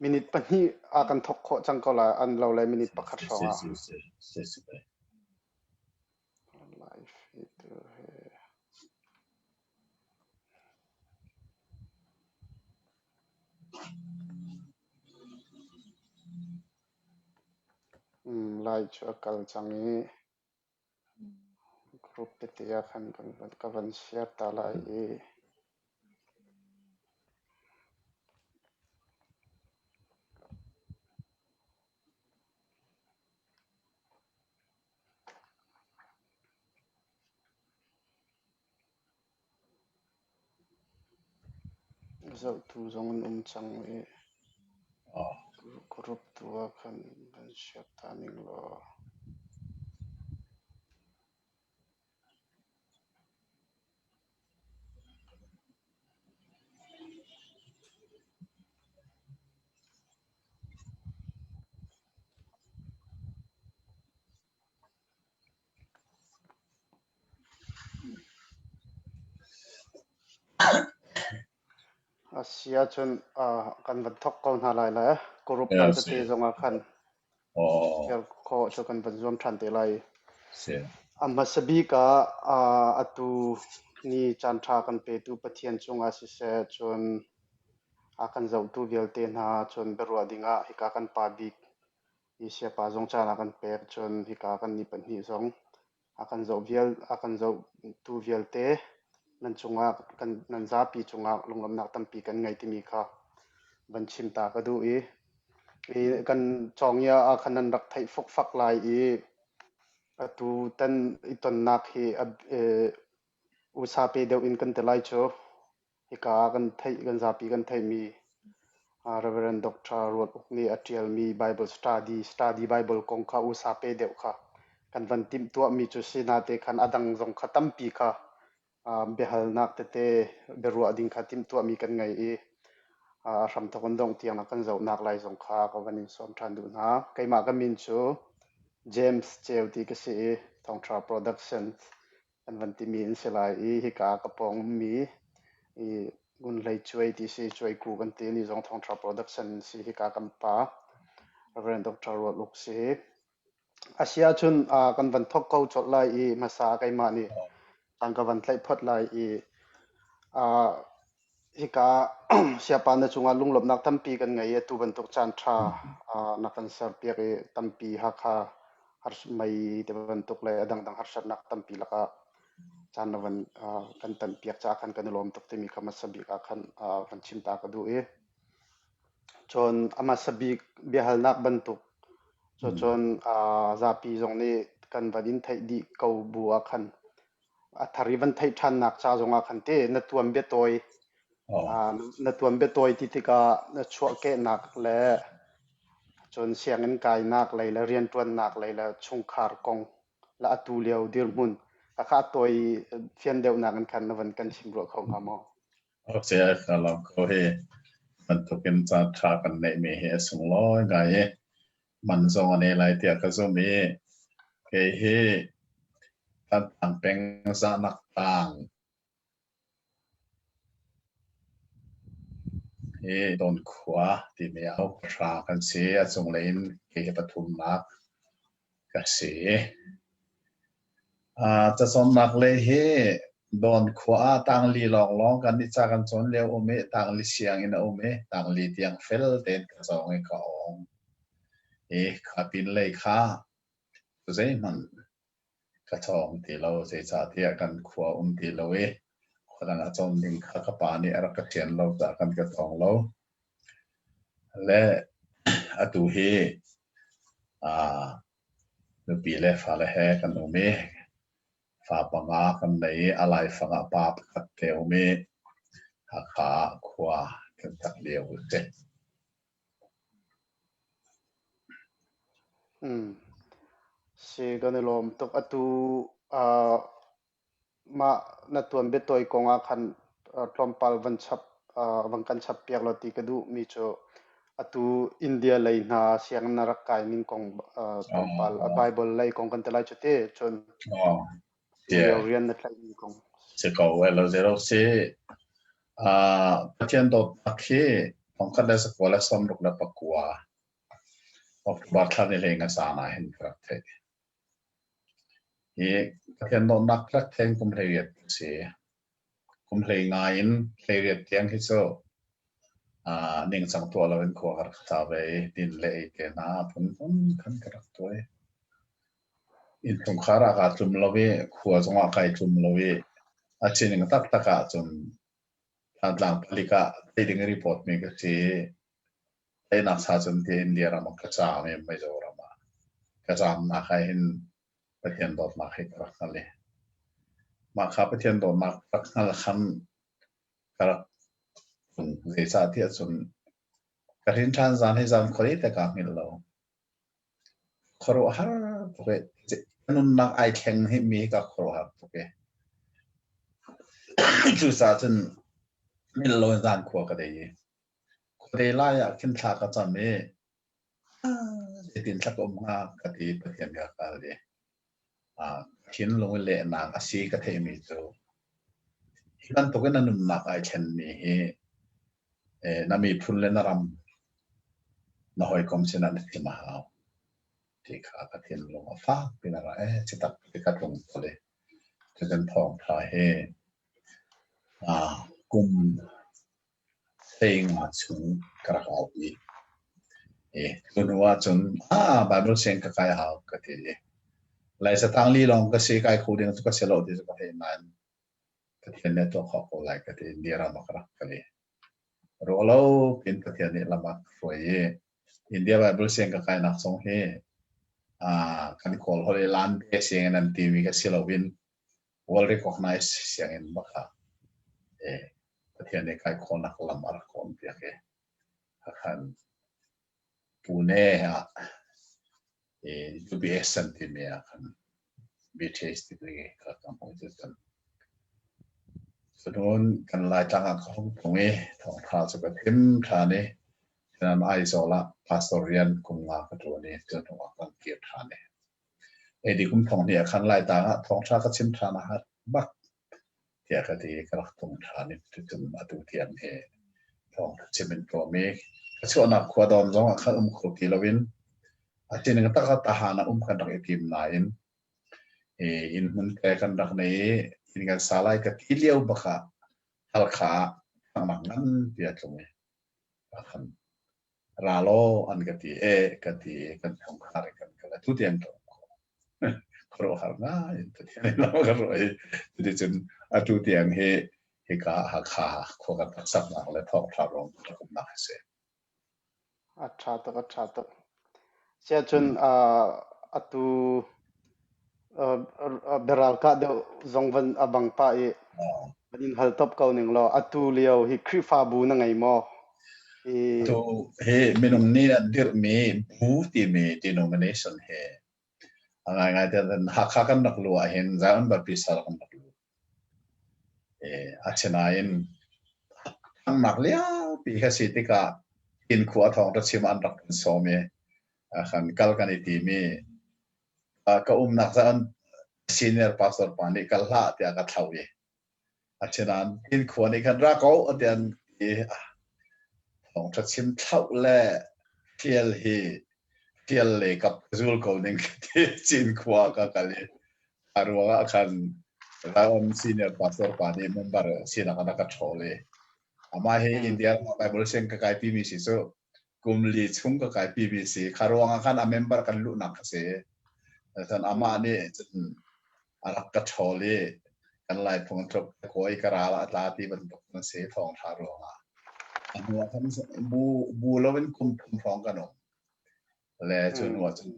Minute pahnih ah kan thawk khawh cang ko lai an lo le minute pakhat Si hrawng ah. si si si si. Live feed he. Lai cu a kal cang i group tete ah khan ka van share ta lai i Zohtu zong an um cang i group tu ah khan kan share ta ning law. A si ahcun kan van thawk ko hna lai le group dang tete zongah khan share khawh cu kan van zuam ṭhan te lai. A hmasa bik ah atu ni caanṭha kan petu Pathian cungah siseh, cun a kan zohtu vialte hna cun biaruah dingah hika kan pa bik Asia pa zong caan a kan pek, cun hika kan nih pahnih zong a kan zoh vial a kan zohtu vialte nan cungah kan nan zapi cungah lunglawmhnak tampi kan ngei timi kha van chim ta ka duh i i kan cawngia ah khan nan rak theih fukfak lai i atu tan i tonnak hi usa pe deuh in kan ti lai cu. Hika ah kan theih, kan zapi kan theihmi Rev. Dr. Ruat Uk nih a ṭialmi Bible study, study Bible kong kha usa pe deuh kha kan van timhtuahmi cu si nate khan a dang zong kha tampi kha biahalnak tete biaruah ding kha timhtuahmi kan ngei i a hramthawk in dongh tiang kan zohnak lai zong kha ka van in sawm ṭhan duh hna. Keimah ka min cu James Ceu ti ka si i Thawngṭha Productions an van timi an si lai i hika ka pawng ummi i Ngun Hlei Cuai ti si Cuai Ku kan ti ni zong Thawngṭha Production si hika kan pa Reverend Dr. Ruat Uk si. A si ahcun kan van thawk ko colh lai i hmasa keimah nih kan ka van tlaih phot lai i hika siapa na cungah lunglawmhnak tampi kan ngei i atu bantuk caan ṭha na kan serpiak i tampi Hakha mei ti bantuk le a dangdang harsatnak tampi lakah caan na van kan tanpiak caah khan kan i lawm tuk timi kha hmasa bik ah khan van chim ta ka duh i cun a hmasa bik biahalnak bantuk cun zapi zong nih kan van in theih dih ko bu ah khan a thar i van theih ṭhannak ca zongah khan te na tuan biatawi na tuan biatawi ti tikah na chuahkehnak le cun sianginn kainak lei le rianṭuannak lei le chungkhar kong le atu lio dirhmun kha a tawi fian deuhnak in khan na van kan chim rua kho hnga maw? Okay, ka lawm ko hi. Bantukin caan ṭha kan neihmi hi a sunglawi ngai i man zong a nei lai tiah ka zumh i kei hi Thantlang peng zahnak tlang hi Dawn khua timi ah pahra kan si. A cunglei in kei hi pathumnak ka si. Cacawnnak lei hi Dawn khua ah tangli lawnglawng kan nih ca kan cawn lio um i tangli sianginn a um i tangli tiang fel tein ka cawng i ka awng. I kha pinlei kha zeihmanh ka cawng ti lo zeicahtiah kan khua um ti lo i khua dang ah cawn ding kha ka pa nih a rak ka ṭian lo caah kan ka cawng lo. Le atu hi nupi le fale he kan um i fa panga kan nei i a laifang ah pa pakhat te um i Hakha ah khua kan sak lio a si. Si kan i lawm tuk. Atu mah na tuan biatawi kong ah khan tlawmpal van chap van kan chap piak law ti ka duhmi cu atu India lei hna sianginn na rak kai ning kong tlawmpal Bible lei kong kan ti lai cu te cun lio rian na tlaih mi kong. Si ko, lo zero si. Pathian dawtnak hi 1969 October thla ni hlei nga caan ah hin ka rak theih. Hi Pathian dawtnak ka rak theih kum 18 ka si. Kum 15 in 18 tiang hi cu ningcang tuah loin khua ka rak sa ve i din le ei te hna a phunphun khan ka rak tuah i innchungkhar ah kaa tlum lo i khua zongah kai tlum lo i a sining taktak ahcun Thantlang palik ah tei ding i report mi ka si. Teinak sa cun ti India ram ah ka caam i Mizoram ah ka caamnak ah hin Pathian dawtnak hi ka rak hngal i mah kha Pathian dawtnak rak hngal khan ka rak zeicah tiah cun ka hrin ṭhan zan hi zan khuari te kaa hngilh lo. Khuaruahhar tuk i ka nunnak ai thleng hi mi ka khuaruahhar tuk i cucaah cun hngilh lo in zan khua ka dei i khuadei lai ah khin thla ka cam i zeitin thla ka um hnga ka ti Pathian ka kal i thinlung i lehnak a si ka theihmi cu hi bantukin na nunnak ai thlenmi hi na miphun le na ram na hawikom sinah na chim a hau ti kha ka thinlung a fak pin a ra e chitak ti ka tlung tole. Cutin thawngtha hi kum 15 chung ka rak aupi. I tu hnu ahcun Bible siang ka kai hau ka ti i Laisa tang li lawng ka si kai kho ding cu ka si lo ti cu ka theih nain Pathian nih a tuah khawh ko lai ka ti India ram ah ka rak kal i ruah lo pin Pathian nih lam a ka hruai i India Bible siang ka kainak zong hi kan kawl holh i lan te sianginn an timi ka si loin world recognized sianginn bak ah Pathian nih kai khawhnak lam a rak kawn piak i khan Pune ah UBS an timi ah khan BTS degree ka ka hmuh cu cun cun kan Laitlang ah ka hung tlung i thawngtha cu ka thim ṭhan i cunan Aizawl ah pastor rian kum nga ka ṭuan i cu hnu ah kan kir ṭhan i AD kum thong hnih ah khan Laitlang ah thawngṭha ka chim ṭhan a har bak tiah ka ti i ka rak tlung ṭhan i cucun atu tiang hi thawngṭha chim in ka um i ka chuahnak khua dawn zong ah khan um kho ti loin a sining tak ah tahan ah um kan rak i tim nain inn hmun te kan rak nei i inn kan sa lai ka ti lio bak ah Halkha ah thangnak nganpi a tlung i khan ra law an ka ti e ka ti i kan chungkhar in kan kal atu tiang ka um kho khuaruahhar ngai in Pathian in lam ka ruah i cuticun atu tiang hi hika Hakha khua kan rak saknak le thawngṭha ruang rak umnak hi si. A ṭha tuk, a ṭha tuk. Siahcun atu biaralkah deuh zong van a bang pah i van in hal top ko ning law atu lio hi Khrihfabu na ngei maw? I Atu hi minung nih an dirhmi bu timi denomination hi a ngaingai te Hakha kan rak luh ahhin Zion Baptist kan rak lut. Asinain thangnak liapi kha si tikah inn khua thawng chim an rak kan sawm i kan kal kan i tim i ka umnak caan senior pastor pa nih kal hlah tiah ka thlauh i asinain inn khua nih khan ra ko tiah an ti. Thawngṭha chim thlauh le fial hi fial le kap zul ko ning ka ti Cinkhua ka kal i A ruang ah khan Zion senior pastor pa nih member sinak in a ka ṭhawl i amah hi India Bible siang ka kaipi mi si cu kum li chung ka kaipi mi si. Kha ruang ah khan a member kan luhnak kha si. Cun amah nih cun a rak ka ṭhawl i kan Laiphung tluk ka kawi ka ral ah a tla ti bantuk na si thawngṭha ruang ah. A hnu ah khan bu, bu loin kum thum hrawng kan um. Le cu hnu ah cun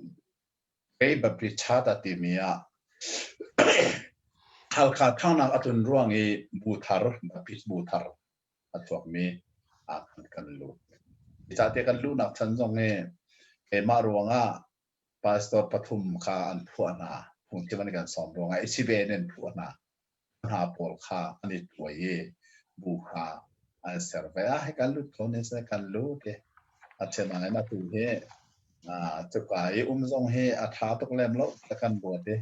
Kei Baptist Church a timi ah Halkha ṭhangnak a tlun ruang i bu thar, Baptist bu thar a chuakmi ah khan kan lut. Cate kan luhnak chan zong hi keimah ruangah pastor pathum kha an phuah hna. Phungchim an kan sawm ruangah i in an phuah hna. Hna pawl kha an i tuai i bu kha an ser ve. Ah, hi kan lut kho ne se kan lut i a chemain atu hi cuka i um zong hi a tha tuk lem lo ta kan buat i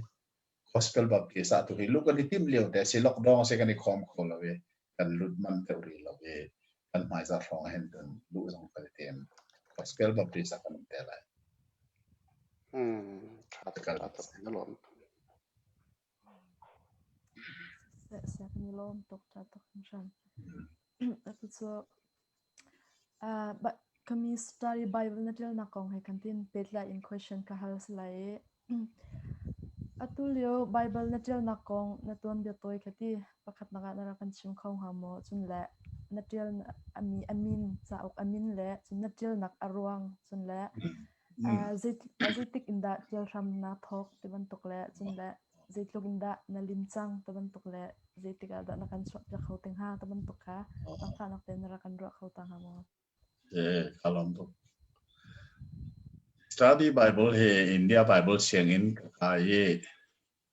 Gospel Baptist ah tu hi lu kan i tim lio te si lockdown se kan i khom kho lo i kan lut man te ri lo i. Kan hmaizarh hrawng ah hin cun luh zong kan i tim. Gospel Baptist ah kan um te lai. Ṭha tuk, ṭha tuk. Na lawm. Seh kan i lawm tuk, ṭha tuk hringhran. Atu cu kami study Bible na ṭialnak kong he khan tin pehtlai in question ka hal si lai i atu lio Bible na ṭialnak kong na tuanbia tawi kha ti pakhatnak ah na rak kan chim kho hnga maw? Cun le na ṭial a min cauk a min le cun na ṭialnak a ruang cun le zeitik in dah ṭial hram naa thawk ti bantuk le cun le zeitluk in dah na lim cang ti bantuk le zeitik ah dah na kan chuahpiak kho te hnga ti bantuk kha zaangfahnak tein na rak kan ruah kho ta hnga maw? Eh, ka lawm tuk. Study Bible hi India Bible sianginn ka kai i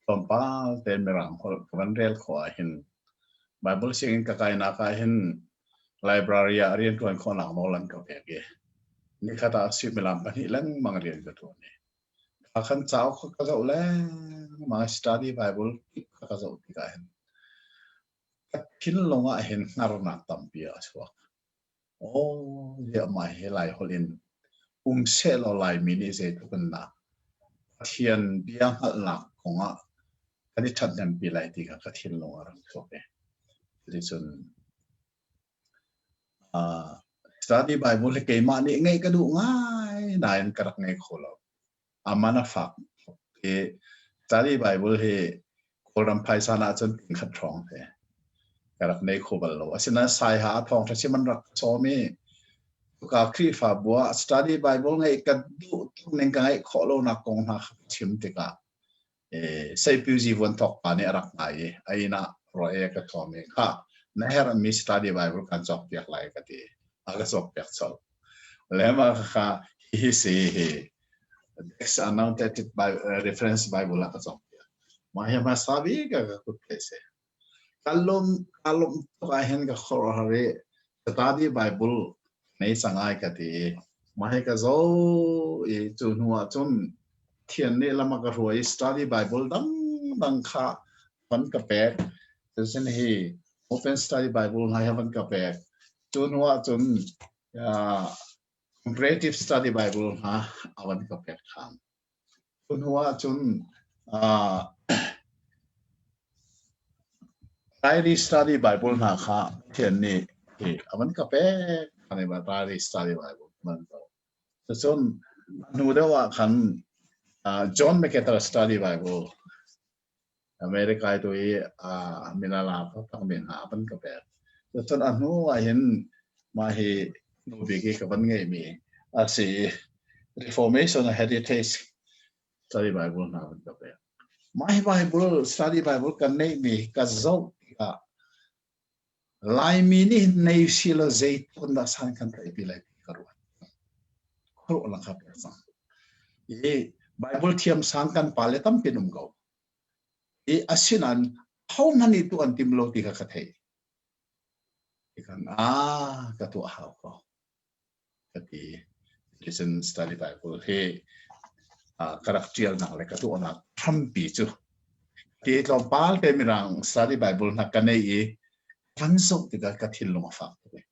tlawmpal tein Mirang holh ka van rel khawh ahhin Bible sianginn ka kainak ahhin library ah rianṭuan khawhnak nawl an ka pek i nikhat ah suimilam pahnih lengmang rian ka ṭuan i kha khan cauk kha ka zoh lengmang i study Bible kha ka zoh tikah hin ka thinlung ah hin hngarnak tampi a chuak. Aw, ziahmah hi Laiholh in um sehlaw Laimi nih zeitluk in dah Pathian bia hngalhnak kongah kan i ṭhathnempi lai ti kha ka thinlung a rak chuak i cuticun uh, study Bible hi keimah nih ngeih ka duh ngai nain ka rak ngei kho lo. A man a fak i study Bible hi Kawlram phaisa na ahcun tingkhat hrawng te ka rak nei kho bal lo. Asinain Saiha a thawngṭha chim an rak sawm i ka Khrihfabu ah study Bible ngeih ka duh tuk ning ka ngeih khawh lonak kong hna kha ka chim tikah Seipiuzi vuanthawk pa nih a rak ngai i a inn ah rua e ka cawm i khah na herhmi study Bible kan cawkpiak lai ka ti. A ka cawkpiak colh. Le mah kha hi si hi Text Annotated Reference Bible ah ka cawkpiak. Mah hi hmasa bik ah ka kut thei si. Ka lawm ka lawmh tuk ah hin ka khuaruahhar i study Bible nei cang ai ka ti i mah hi ka zoh i cu hnu ah cun Pathian nih lam a ka hruai i study Bible dangdang kha van ka pek. Cucun hi Open Study Bible hna hi van ka pek. Cu hnu ah cun uh, Comparative Study Bible hna a van ka pek ṭhan. Cu hnu ah cun uh, Diary Study Bible hna kha Pathian nih hi a van ka pek. Ani ba Diary Study Bible man to. Cucun hnu deuh ah khan uh, John MacArthur Study Bible America tu i uh, minala takmi hna a van ka pek. Cucun a hnu ah hin mah hi nu bik i ka van ngeihmi a si i Reformation Heritage Study Bible hna van ka pek. Mah hi Bible Study Bible kan neihmi ka zoh tikah Laimi nih nei si lo zeitluk dah san kan tlaihpi lai ti ka ruat. Khuaruahnak kha pek cang. I Bible thiam sang kan pale tampi an um ko. I asinain hohmanh nih tuah an tim lo ti kha ka theih. Tikan ah ka tuah hau ko. Ka ti. Listen study Bible hi ka rak ṭialnak le ka tuahnak hrampi cu ti tlawmpal te mirang study Bible hna ka nei i van zoh tikah ka thinlung a fak tuk i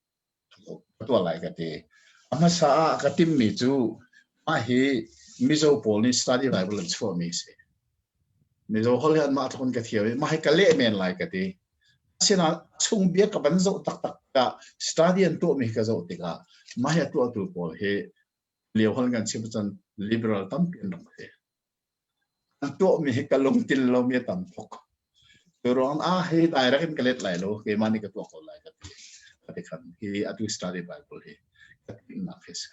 ka tuah lai ka ti. A hmasa ah ka timmi cu mah hi Mizo pawl nih study Bible an chuahmi a si. Mizo holh hi anmah tluk in ka thiam i mah hi ka leh men lai ka ti. Asinain chung bia ka van zoh taktak tikah study an tuahmi ka zoh tikah mah hi a tuahtu pawl hi lio holh kan chim cun liberal tampi an rak si. An tuahmi hi ka lungtil lomi a tam tuk. Cu ruang ah hi direct in ka let lai lo keimah nih ka tuah ko lai ka ti. Ka ti khan hi atu study Bible hi ka timhnak hi si.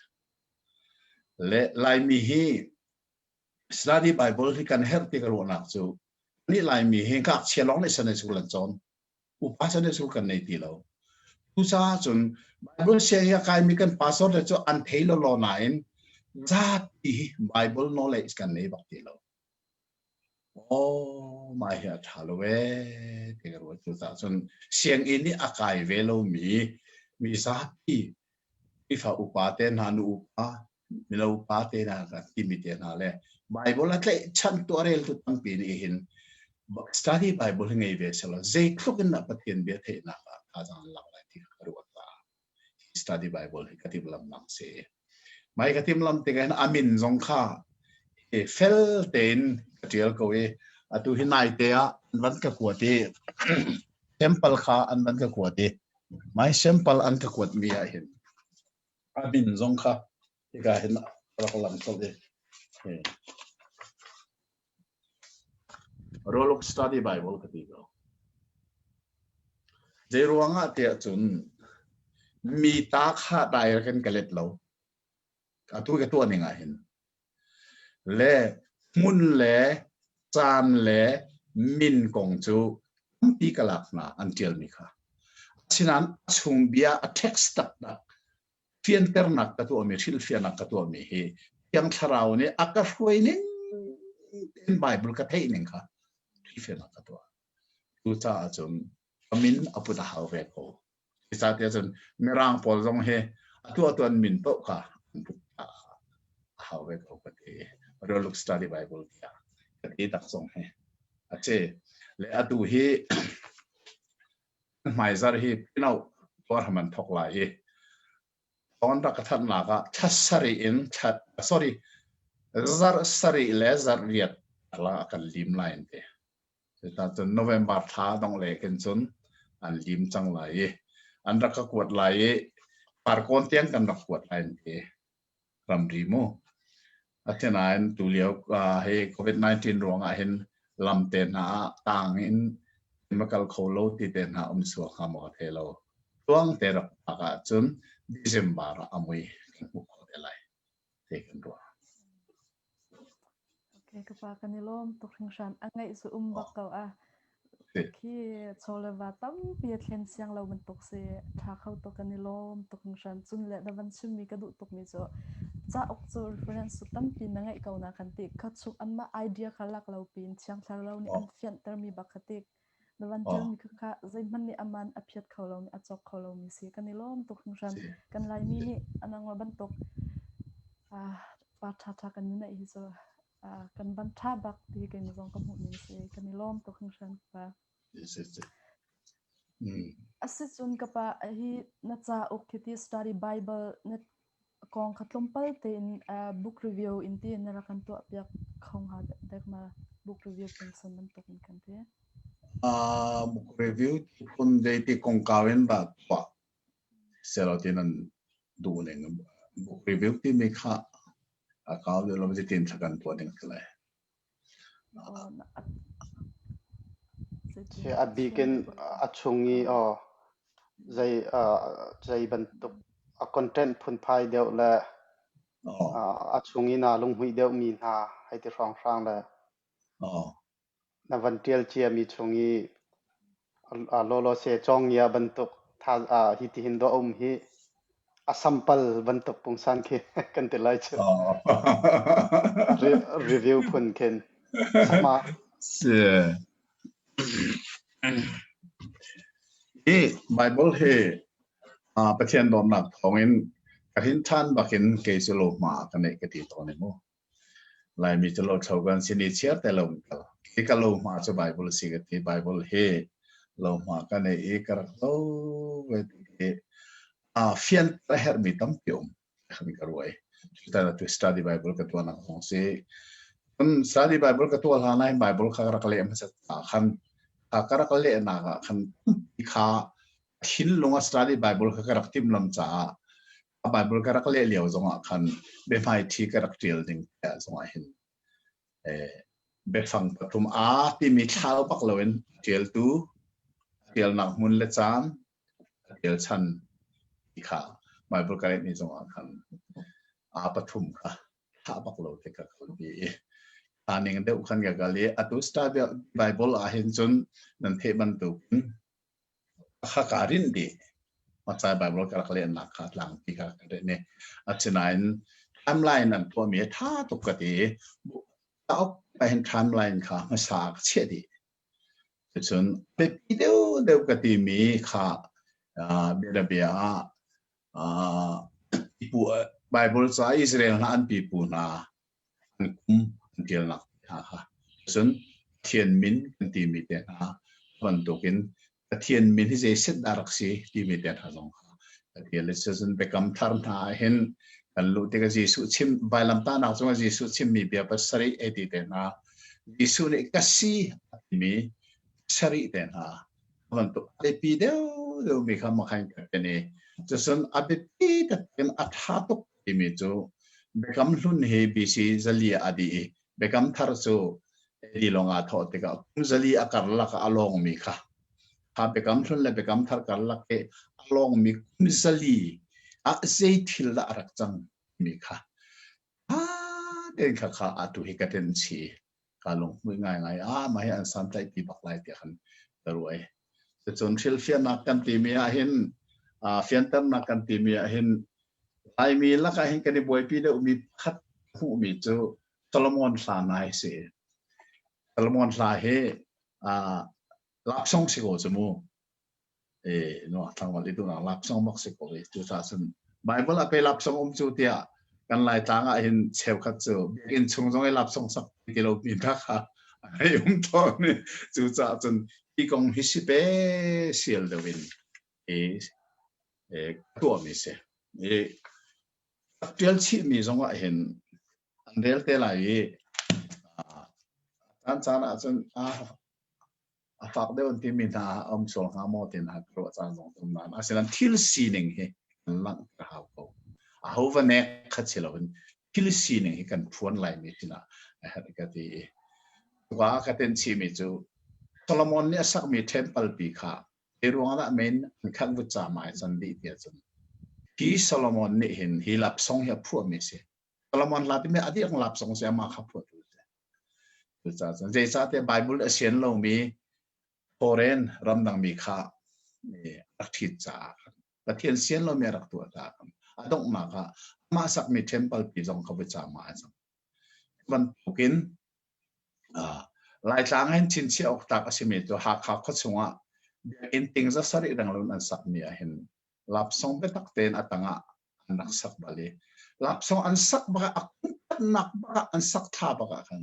Le Laimi hi Study Bible hi kan herh ti ka ruahnak cu nih Laimi hi ngakchia lawng nih Sunday School an cawn. Upa Sunday School kan nei ti lo. Cucaah cun Bible siang a kaimi kan pastor le cu an thei lo lo nain zapi hi Bible knowledge kan nei bak ti lo. Oh, mah hi a ṭha lo ee ti ka ruat. Cucaah cun sianginn i a kai ve lomi mi zapi Khrihfa upa te hna nu upa mino upa te hna kan timi te hna le Bible a tlaihchan tu a reltu tampi nih hin study Bible hi ngei ve selaw zeitluk in dah Pathian bia theihnak ah thazaang an lak lai ti kha ka ruat caah. Study Bible hi ka timhlamnak a si. Mai ka timhlam tikah hin a min zong kha fel tein ka ṭial ko i atu hi naite ah an van ka kuat i sample kha an van ka kuat i mai sample an ka kuat mi ah hin a min zong kha hika hin rak lang colh i Roluk Study Bible ka ti ko. Zei ruangah tiah cun mi ta kha direct in ka let lo. Atu ka tuah ning ah hin. Le hmun le caan le min kong cu tampi ka lak hna an ṭialmi kha. Asinain a chung bia a text taktak fianternak ka tuahmi, hrilhfiahnak ka tuahmi hi Thiang Thlarau nih a ka hruai ning tein Bible ka theih ning kha hrilhfiahnak ka tuah. Cucaah cun ka min a put a hau ve ko. Cucaah cun Mirang pawl zong hi a tuahtu an min paoh kha an put a hau ve ko ka ti. Roluk Study Bible tiah ka ti tak zong hi. A si. Le atu hi hmaizarh hi pino tuarham an thok lai i thon rak ka thannak ah thla sarih in thla sorry zarh sarih le zarh riat la kan lim lai an ti. Cuta cun November thla dongh le khin cun an lim cang lai i an rak ka kuat lai i Farkawn tiang kan rak kuat lai an ti. Ramri mu. Asinain tulio hi COVID-19 ruangah hin lam te hna ah tang in ma kal kho lo ti te hna um sual hnga maw ka thei lo. Tuang te rak pak ahcun December ah a mui kan hmuh khawh te lai ti kan ruah. Okay, ka pa kan i lawm tuk hringhran. A ngaih cu um bak ko a. Khi chawleva tampi a thlen siang lo bantuk si ṭha kho tuk kan i lawm tuk hringhran. Cun le na van chimmi ka duh tukmi cu cauk cu reference cu tampi na ngeih ko na kan ti. Kha chung anmah idea kha lak lo piin Thiang Thlarau nih an fianhtermi bak kha tik. Na van ṭialmi kha kha zeihmanh nih aman a phiat kho lomi a cawk kho lomi si. Kan i lawm tuk hringhran. Kan Laimi nih anangmah bantuk pa ṭhaṭha kan i neih hi cu kan van ṭha bak ti keimah zong ka hmuh ning si. Kan i lawm tuk hringhran pa. Asicun ka pa hi na cauk hi ti study Bible na kong kha tlawmpal tein book review in ti na rak kan tuah piak kho hnga dek ma book review pungsan bantuk in kan ti. Book review phun zeiti kongkau in dah tuah selo ti nan duh ning book review timi kha a kau deuh lo zeitin thla kan tuah ding si lai. A bik in a chung i aw zei zei bantuk a content phunphai deuh le a chung i naa lunghmuih deuhmi hna hei ti hrawnghrang le na van ṭial ciami chung i lawlawse cawngia bantuk hi tihin dawh a um hi a sampal bantuk pungsan khi kan ti lai cu. Review phun khin. Sama. Si. Hi Bible hi Pathian dawtnak thawngin ka hrin ṭhan bakin kei cu lo hma ka neih ka ti tawn i mu. Laimi cu lothlo kan si ni chiar te lo in kal. Hi ka lo hma cu Bible si ka ti. Bible hi lo hma ka nei i ka rak lo ve ti a fian a herhmi tampi um khan ka ruai. Cutan atu study Bible ka tuahnak zong si. Cun study Bible ka tuah hlan ah Bible kha ka rak leh hmasat ah khan ka rak lehnak ah khan kha thinlung a study Bible kha ka rak timhlam caah Bible ka rak leh lio zongah khan biahmaiṭhi ka rak ṭial ding tiah zongah hin biafang pathum a timi thlau bak loin ṭialtu ṭialnak hmun le caan a ṭial chan ti kha Bible ka lehmi zongah khan a pathum kha thlah bak lo te ka kalpi i aa ning deuh khan ka kal i atu study Bible ah hin cun nan theih bantukin Kha kaa rinh dih. Hmasa Baibal ka rak lehnak kha tlangpi kha ka rinh i asinain timeline an tuahmi a ṭha tuk ka ti i cauk ahhin timeline kha hmasa ka chiah dih. Cucun biapi deuhdeuh ka timi kha bianabia ah Baibal ca Israel hna an pipu hna an kum an ṭialnak hna kha cun Pathian min kan timi te hna bantukin Pathian min hi zei set dah rak si timi te hna zong kha Ka tial i cun biakam thar hna ah hin kan luh tikah Jesuh chim vailamtahnak cungah Jesuh chimmi bia pasarih ei ti te hna Jesuh nih ka si a timi sarih te hna bantuk a biapi deuh deuhmi kha makhan ka ken i cucun a biapi takin a ṭha tuk timi cu Biakam Hlun hi BC zali ah a dih i Biakam Thar cu AD lawng aa thawh tikah kum zali a karlak ah a lawngmi kha kha Biakam Hlun le Biakam Thar karlak i a lawngmi kum zali ah zei thil dah a rak cang timi kha ṭha tein kha kha atu hi ka tenh chih. Kaa lunghmuih ngaingai. Ah, mah hi an santlaihpi bak lai tiah khan ka ruah i. Cucun hrilhfiahnak kan timi ahhin fianternak kan timi ahhin Laimi lakah hin kan i buaipi deuhmi pakhat hmuhmi cu Solomon hla nai si. Solomon hla hi lapsong si ko cu mu. E no tlangval i duhnak lapsong bak si ko i cucaah cun Bible ah pe lapsong um cu tiah kan Laitlang ah hin cheukhat cu biakinn chung zong i lapsong sak ti lo mi hna kha ai um tawn i cucaah cun hi kong hi si pe sial deuh in i tuahmi si. I ṭial chihmi zong ah hin an rel te lai i caan caan ah cun a fak deuh an timi hna ah um sual hnga maw ti hna ka ruah caan zong um nain asinain thil sining hi kan langhter hau ko. Aho va nek kha si loin thil sining hi kan phuan laimi sinah a herh ka ti i tuka ka ten chihmi cu Solomon nih a sakmi temple pi kha Hi ruangah dah men an khat vutcam ai can dih tiah cun hi Solomon nih hin hi lapsong hi a phuahmi si. Solomon hla timi a diak lapsong si amah kha phuahtu si. Cucaah cun zeicahtiah Bible a sian lomi foreign ramdangmi kha rak ṭhit caah Pathian sian lomi a rak tuah caah a donghnak ah amah sakmi temple pi zong kha vutcam ah a cang. Bantukin Laitlang in chinchiah awk tlak a simi cu Hakha khuachung ah biakinn ting za sarih renglo in an sakmi ah hin lapsong biatak tein a tangah an rak sak bal i lapsong an sak bak ah a kumkhatnak bak ah an sak thla bak ah khan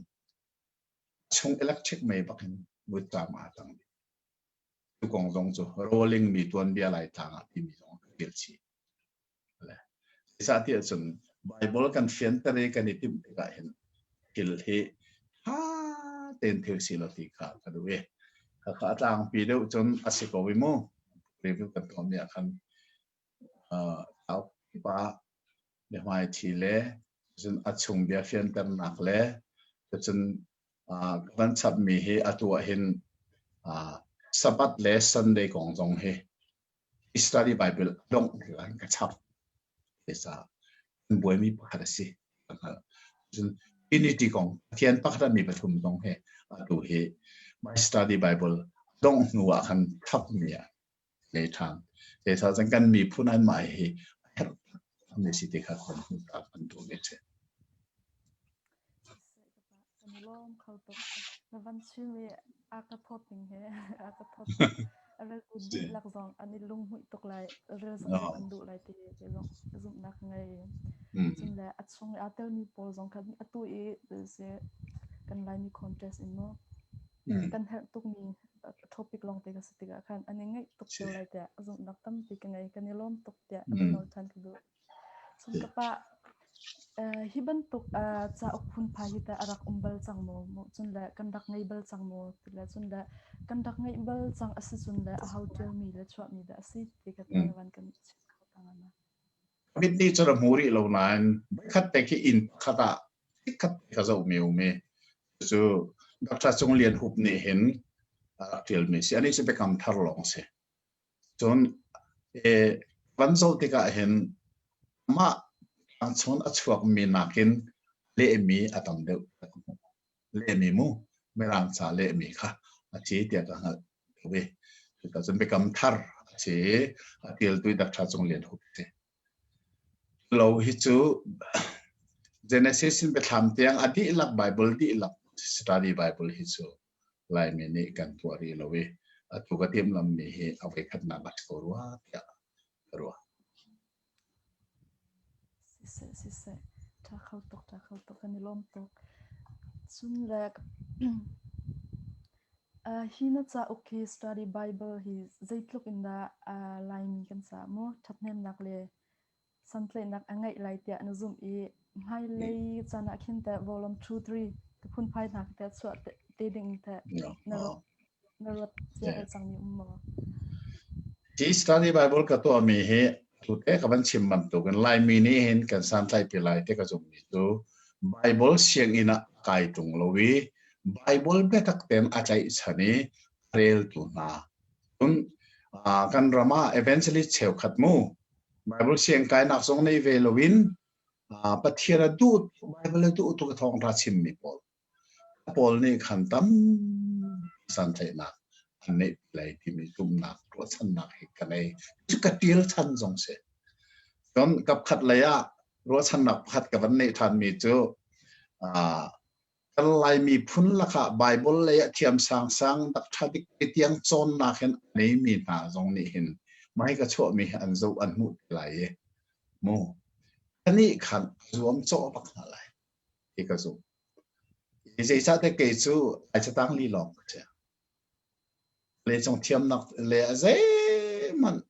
chung electric mei bak in muttam aa tang dih. Cu kong zong cu rolling mi tuanbia Laitlang ah timi zong ka ṭial chih. Zeicahtiah cun Baibal kan fianter i kan i timh tikah hin thil hi ṭha tein thil si lo ti kha ka duh i khakha a tlangpi deuh cun a si ko i mu review kan tuahmi ah khan cauk pa biahmaiṭhi le cun a chung bia fianternak le cun ka van chapmi hi atu ah hin Sabbath le Sunday kong zong hi Study Bible dongh tikah ka chap. Caah kan buaimi pakhat a si. Cun Trinity kong Pathian pakhat ah mi pathum zong hi atu hi my study Bible dongh hnu ah khan chapmi ah lei ṭhan. Zeicah cun kan miphun an mah hi a herh mi si ti kha kan hmuh ta kan duh mi si. Kan i lawm kho tuk. Na van chim i a ka thawt ning he a ka thawt tuk. A reltu dihlak zong an i lunghmuih tuk lai. Rel zong an duh lai ti ti zong zumhnak ngei. Cun le a chung i aa telmi pawl zong kha atu i se kan Laimi contest in mu kan herh tukmi topic lawng te ka si tikah khan an i ngaih tuk cio lai tiah zumhnak tampi ka ngei. Kan i lawm tuk tiah a nawl ṭhan ka duh. Cun ka pa, hi bantuk cauk phunphai hi teh a rak um bal cang maw? Cun le kan rak ngei bal cang maw? Ti le cun le kan rak ngeih bal cang a si cun le aho ṭialmi le chuahmi dah a si ti kha na van kan chim kho ta hnga ma? Mit nih cun a hmu rih lo nain voikhat te khi inn pakhat ah chikkhat te ka zohmi um i cu Dr. Cung Lian Hup nih hin a rak ṭialmi si. Anih cu biakam thar lawng si. Cun van zoh tikah hin amah tlangchung a chuakmi nakin lehmi a tam deuh ka hmuh. Lehmi mu, Mirang ca lehmi kha a si tiah ka hngalh deuh i cuticun biakam thar a si i a ṭialtu Dr. Cung Lian Hup a si. Lo hi cu Genesis in biathlam tiang a dihlak Bible dihlak study Bible hi cu Laimi nih kan tuah rih lo i atu ka timhlammi hi a voikhatnak a si ko rua tiah ka ruah. Siseh, siseh, ṭha kho tuk, ṭha kho tuk, kan i lawm tuk. Cun le. Hi na cauk hi Study Bible hi zeitluk in dah Laimi kan caah maw ṭhathnemnak le santlaihnak a ngeih lai tiah na zumh i hmailei caan ah khin teh volume 2 3 ti phunphai hna khi teh chuah te ding teh na ruat na ruat cia el cangmi um maw? Hi Study Bible ka tuahmi hi tute ka van chim bantukin Laimi nih hin kan santlaihpi lai ti ka zumhmi cu Bible sianginn ah kai ṭung lo i Bible biatak tein a tlaihchan i a reltu hna. Cun kan ram ah evangelist cheukhat mu Bible siang kainak zong nei ve loin Pathian a duh Bible a duh tuk a thawngṭha chimmi pawl pawl nih khan tam santlaihnak an neih lai timi zumhnak ruahchannak hi ka nei. Cu ka ṭial chan zong si. Cun kapkhat lei ah ruahchannak pakhat ka van neih ṭhanmi cu Kan Lai miphun lakah Baibal lei ah thiam sangsang dak ṭha dik te tiang cawnnak hin a neimi hna zong nih hin mah hi ka chuahmi hi an zoh an hmuh te lai i mu anih khan a zuam cawh bak hna lai ti ka zumh. Zeicahtiah kei cu ai catang li lawng ka si. Leicung thiamnak le a zeihmanh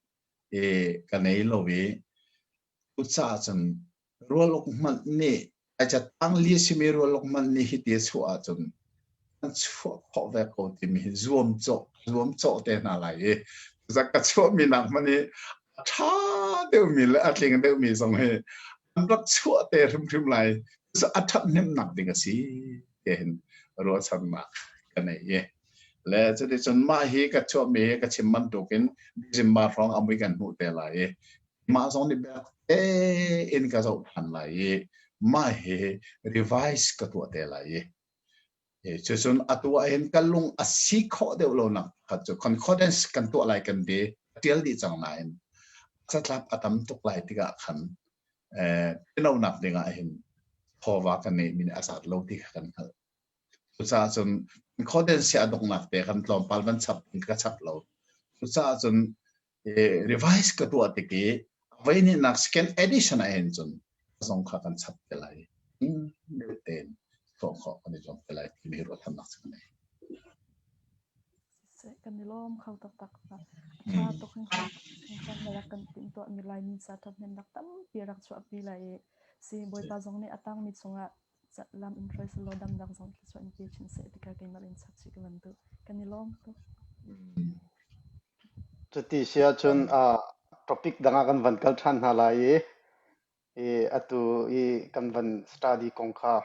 i ka nei lo i cucaah cun Rualuk hmanh nih a catang li a simi rualuk hmanh nih hiti a chuah ahcun an chuah khawh ve ko timi hi zuamcawh zuamcawh te hna lai i zak ka chuahmi nak hmanh hi a ṭha deuhmi le a tling deuhmi zong hi an rak chuah te hrimhrim lai a ṭhathnemnak ding a si ti hin ruahchannak ka nei i le cuticun mah hi ka chuahmi hi ka chim bantukin December hrawng a mui kan hmuh te lai i Mah zong nih biak tein ka zoh ṭhan lai i mah hi revise ka tuah te lai i cucun atu ah hin ka lung a si khawh deuh lonak pakhat cu concordance kan tuah lai kan ti ṭial dih cang nain catlap a tam tuk lai tikah khan pinonak ding ah hin chawva kan ngeihmi nih a zat lo ti kha kan hngalh. Cucaah cun concordance hi a donghnak te kan tlawmpal van chap ka chap lo. Cucaah cun revise ka tuah tik i voi hnihnak second edition ah hin cun zong kha kan chap te lai deuh tein tuah khawh kan i zuam te lai timi ruahchannak cu ka nei. Kan i lawm kho taktak. A ṭha tuk hringhran na rak kan timhtuahmi Laimi ca ṭhathnemnak tampi rak chuahpi lai i si Bawipa zong nih a tangmi chungah lam in hruai selaw damnak zong thluachuah in pe chin seh ti kha keimah in chap chih ka van duh. Kan i lawm tuk. Cuti si ahcun topic dang ah kan van kal ṭhan hna lai i, i atu i kan van study kong kha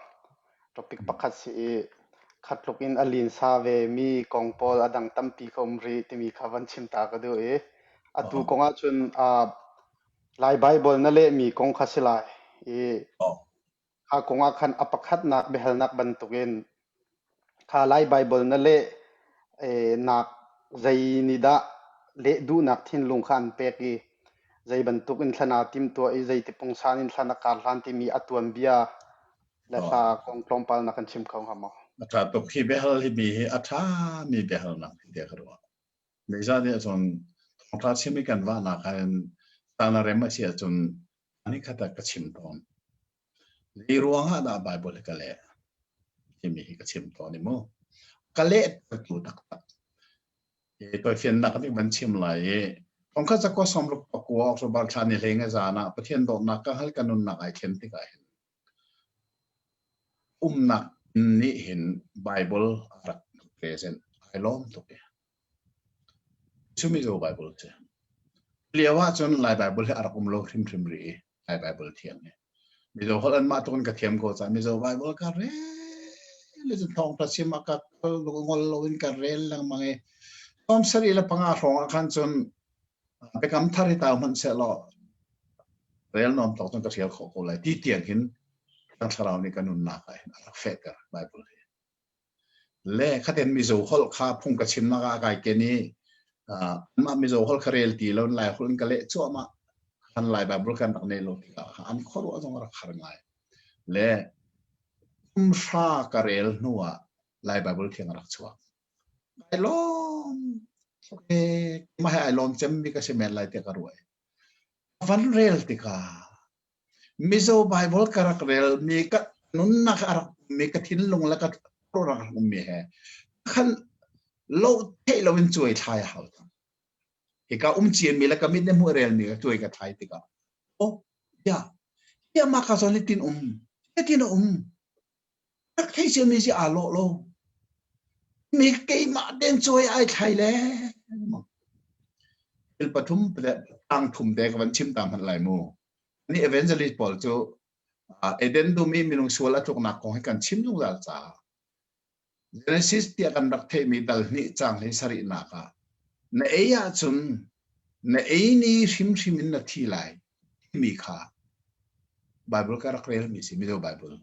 topic pakhat si i khat tluk in a linsa ve mi kong pawl a dang tampi ka um rih timi kha van chim ta ka duh i atu kong ahcun Lai Baibal na lehmi kong kha si lai i Kha kong ah khan a pakhatnak biahalnak bantukin kha Lai Baibal na leh nak zei nih dah leh duhnak thinlung kha an pek i zei bantuk in thlan aa timtuah i zeiti pungsan in thlan a kar hlan timi a tuanbia le hla kong tlawmpal na kan chim kho hnga maw? A ṭha tuk. Hi biahal hi mi hi a ṭhami biahalnak tiah ka ruah. Zeicahtiah cun thawngṭha chim i kan vahnak ah hin caan a rem a si ahcun nikhat ah ka chim tawn. Zei ruang ah dah Baibal hi ka leh timi hi ka chim tawn i mu. Ka lehtertu taktak. I toifiannak nih van chim lai i thongkhat zakua sawmruk pakua October thla ni hlei nga zan ah Pathian dawtnak ka hal ka nunnak ai thlen tikah hin umnak nih hin Bible a rak present ai lawm tuk i Cu Mizo Bible cu. Lio ahcun Lai Bible hi a rak um lo hrimhrim rih i Lai Bible thiang hi. Mizo holh anmah tuk in ka thiam ko caah Mizo Bible ka rel i cun thawngṭha chim ah ka kal ngol loin ka rel lengmang i 75 hrawng ah khan cun biakam thar hi tau hmanh sehlaw rel nuam tawk cun ka hrial khawh ko lai ti tiang hin kan thlarau nih ka nunnak ah hin a rak fehter Bible hi. Le khaten Mizo holh kha phung ka chimnak ah kai ken i anmah Mizo holh kha rel ti lo in Lai holh in ka leh cuahmah. Kan Lai Bible kan rak nei lo tikah an khuaruah zong a rak har ngai. Le kum hra ka rel hnu ah Lai Bible thiang a rak chuak. Ai lawm mah he ai lawm cemmi ka si men lai tiah ka ruah. Van rel tikah Mizo Bible ka rak relmi ka nunnak a rak ummi ka thinlung le ka rak ummi he khan Lo theih loin cuai thlai a hau cang. Hika um ciami le ka mit nih hmuh relmi ka cuai ka thlai tikah oh ya ya mah ka zawn tin um tin a um rak thei ciami si aa lawh lo mi keimah den cuai ai thlai le thil pathum le tang thum te ka van chim ta hmanh lai mu ni evangelist pawl cu Eden dum i minung sual a tluknak kong hi kan chim zungzal caah Genesis tiah kan rak theihmi dal hnih caang hlei sarihnak ah na ei ahcun na ei ni hrimhrim in na thi lai timi kha Bible ka rak relmi si Mizo Bible.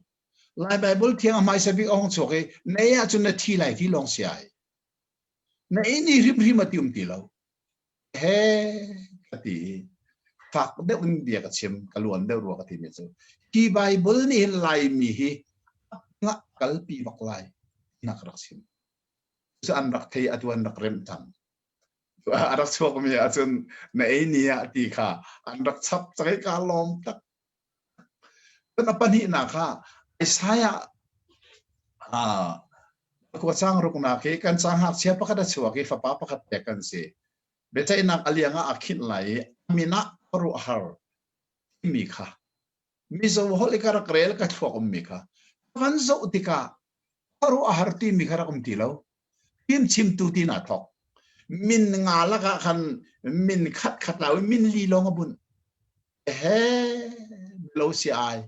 Lai Bible thiang a hmaisa bik a hung chuak i na ei ahcun na thi lai ti lawng si ai. Na ei ni hrimhrim a ti um ti lo. He ka ti i fak deuh in bia ka chim ka luan deuh rua ka timi cu hi Bible nih hin Laimi hi ngah kalpi bak lai nak rak chim cu an rak thei atu an rak remh cang a rak chuak mi ahcun na ei ni ah ti kha an rak chap cang ka lawm tak Cun a pahnihnak ah Isaiah khua caang ruknak hi kan caang ngakchia pakhat a chuak i fapa pakhat pek kan si. Biaceihnak a liang ah a khinh lai i a min ah khuaruahhar timi kha Mizo holh i ka rak rel ka thluak ummi kha van zoh tikah khuaruahhar timi kha rak um ti lo. Fimchimtu ti naa thawk. Min nga lakah khan min khat khat lau i min li lawng a bunh. He lo si ai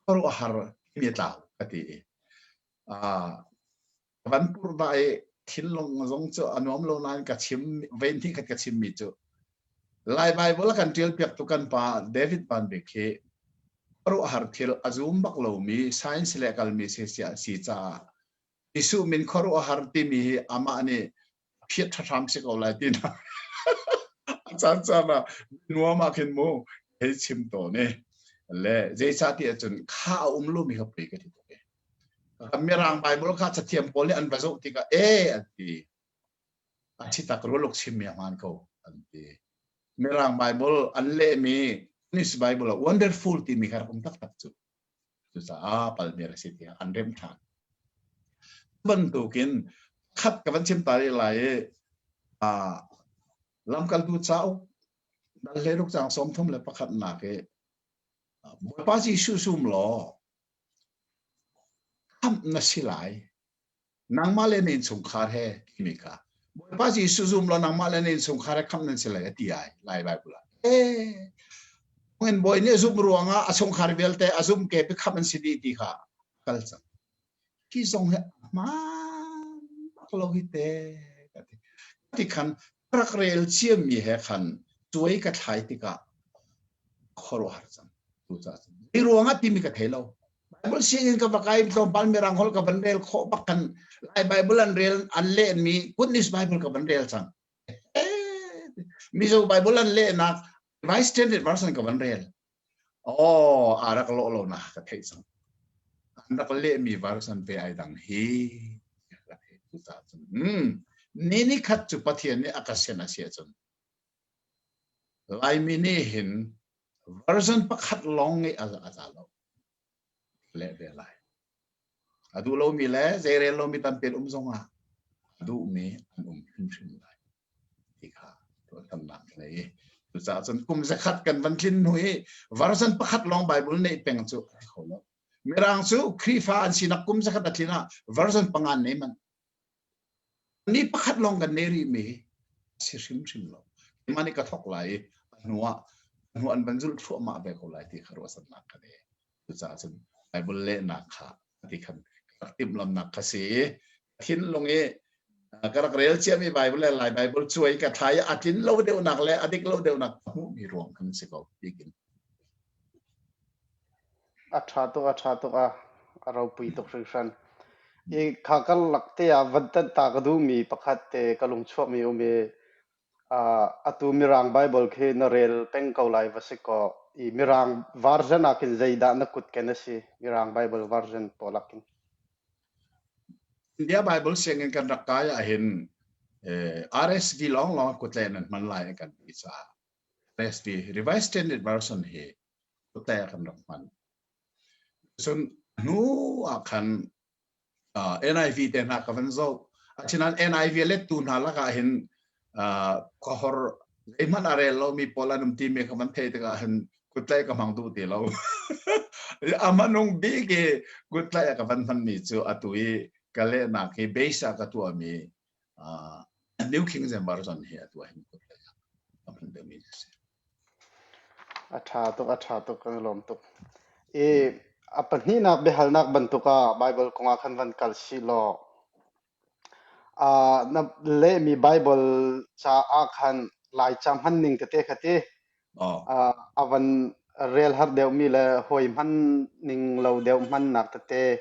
khuaruahhar mi tlau ka ti i van pur da i thinlung zong cu a nuam lo nain ka chim vein hnih khat ka chim mi cu Lai Bible a kan tial piak tu kan pa David Van Bik hi khuaruahhar thil a zum bak lomi science le kalmi si si caah Jesuh min khuaruahhar timi hi amah nih phiat ṭhahram si ko lai ti na a caan caan ah nuam ah khin mu hei chim tawn i le zeicah ti ahcun kha a um lomi kha pei ka ti tuk i Mirang Bible kha cathiam pawl nih an va zoh tikah e an ti a thi tak rualuk chimmi a hmaan ko an ti Mirang Bible an lehmi English Bible ah wonderful timi kha rak um taktak cu Cucaah palmi a si tiah an remh ṭhan. Bantukin khat ka van chim ta rih lai i lamkaltu cauk dal hleiruk caang 31 nak i Bawipa Jesuh zum law khamh na si lai nangmah le na innchungkhar he timi kha Bawipa Jesuh zum law nangmah le na innchungkhar he khamh nan si lai a ti ai Lai Bible ah. Eh ngin bawi nih a zumh ruangah a chungkhar vialte a zum ke pi khamh an si dih ti kha kal cang. Hi zong hi hmaan bak lo hi te ka ti. Ti khan rak rel ciammi he khan cuai ka thlai tikah khuaruahhar cang. Cucaah zei ruangah timi ka thei lo. Bible sianginn ka va kai tlawmpal mirang holh ka van rel khawh bak kan Lai Bible an rel an lehmi Goodness Bible ka van rel cang. Mizo Bible an lehnak Revised Standard Version ka van rel. Oh, a rak lawh lo na ka theih cang. An rak lehmi version ve ai dang hi. Hmm. Ni ni khat cu Pathian nih a ka sen a si ahcun Laimi nih hin version pakhat lawng ngeih a za lo. Leh ve lai. A duh lomi le zeirel lomi tampi an um zongah a duhmi an um hrimhrim lai. Ti kha tuahtamnak ka nei. Cucaah cun kum zakhat kan van tlin hnu i version pakhat lawng Bible neih peng cu a kho lo. Mirang cu Khrihfa an sinak kum zakhat a tlin ah version panga an nei manh. Ni pakhat lawng kan nei rihmi si hrimhrim lo. Keimah nih ka thawk lai i a hnu ah a hnu an van zulh thluahmah ve ko lai ti kha ruahsannak ka nei. Cucaah cun Bible lehnak kha ti khan ka rak timhlamnak kha si i thinlung i ka rak rel ciami Bible le Lai Bible cuai ka thlai i a tlin lo deuhnak le a dik lo deuhnak ka hmuhmi ruang khan si ko tikin. A ṭha tuk, a ṭha tuk, a a ropui tuk hringhran. I kha karlak te ah van tanh ta ka duhmi pakhat te ka lung chuakmi um i atu Mirang Bible khi na rel peng ko lai va si kaw i Mirang version ah khin zeidah na kut ken a si? Mirang Bible version pawl ah khin. India Bible sianginn kan rak kai ahhin eh, RSV lawnglawng kutle nan hman lai an kan ti caah RSV Revised Standard Version hi kutle kan rak hman. Cun hnu ah khan uh, NIV te hna ka van zoh. Asinain NIV lettu hna lakah hin khuahor zeihmanh a rel lomi pawl an um timi kha van theih tikah hin kuttlaih ka hmang duh ti lo. A hmanung bik i kuttlaih a ka van hmanmi cu atu i ka lehnak hi base ah ka tuahmi New King James Version hi atu ah hin kuttlaih ah ka hman deuhmi a si. A ṭha tuk, a ṭha tuk, kan i lawm tuk. I a pahnihnak biahalnak bantuk ah Baibal kong ah khan van kal sih law, uh, na lehmi Baibal caah khan Laica hman ning tete kha ti, Oh. uh, a van rel har deuhmi le hawi hman ning lo deuh hmannak tete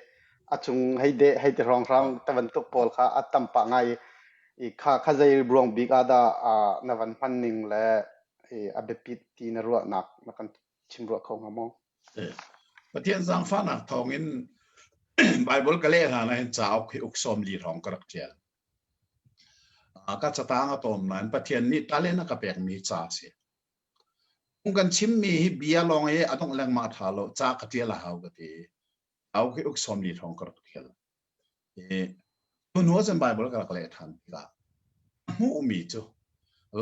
a cung hei de hei ti hrawnghrang te bantuk pawl kha a tam pah ngai i kha kha zei ruang bik ah dah uh, na van hman ning le i a biapit ti na ruahnak na kan chim ruah kho hnga maw? Pathian zaangfahnak thawngin Bible ka leh hlan ah hin cauk hi uk sawm li hrawng ka rak ṭial. Ka catang a tawm nain Pathian nih talent a ka pekmi ca a si. Phung kan chimmi hi bia lawng i a dongh lengmang a ṭha lo, ca ka ṭial a hau ka ti. Cauk hi uk sawm li hrawng ka rak ṭial. Tu hnu ah cun Bible ka rak leh ṭhan tikah hmuhmi cu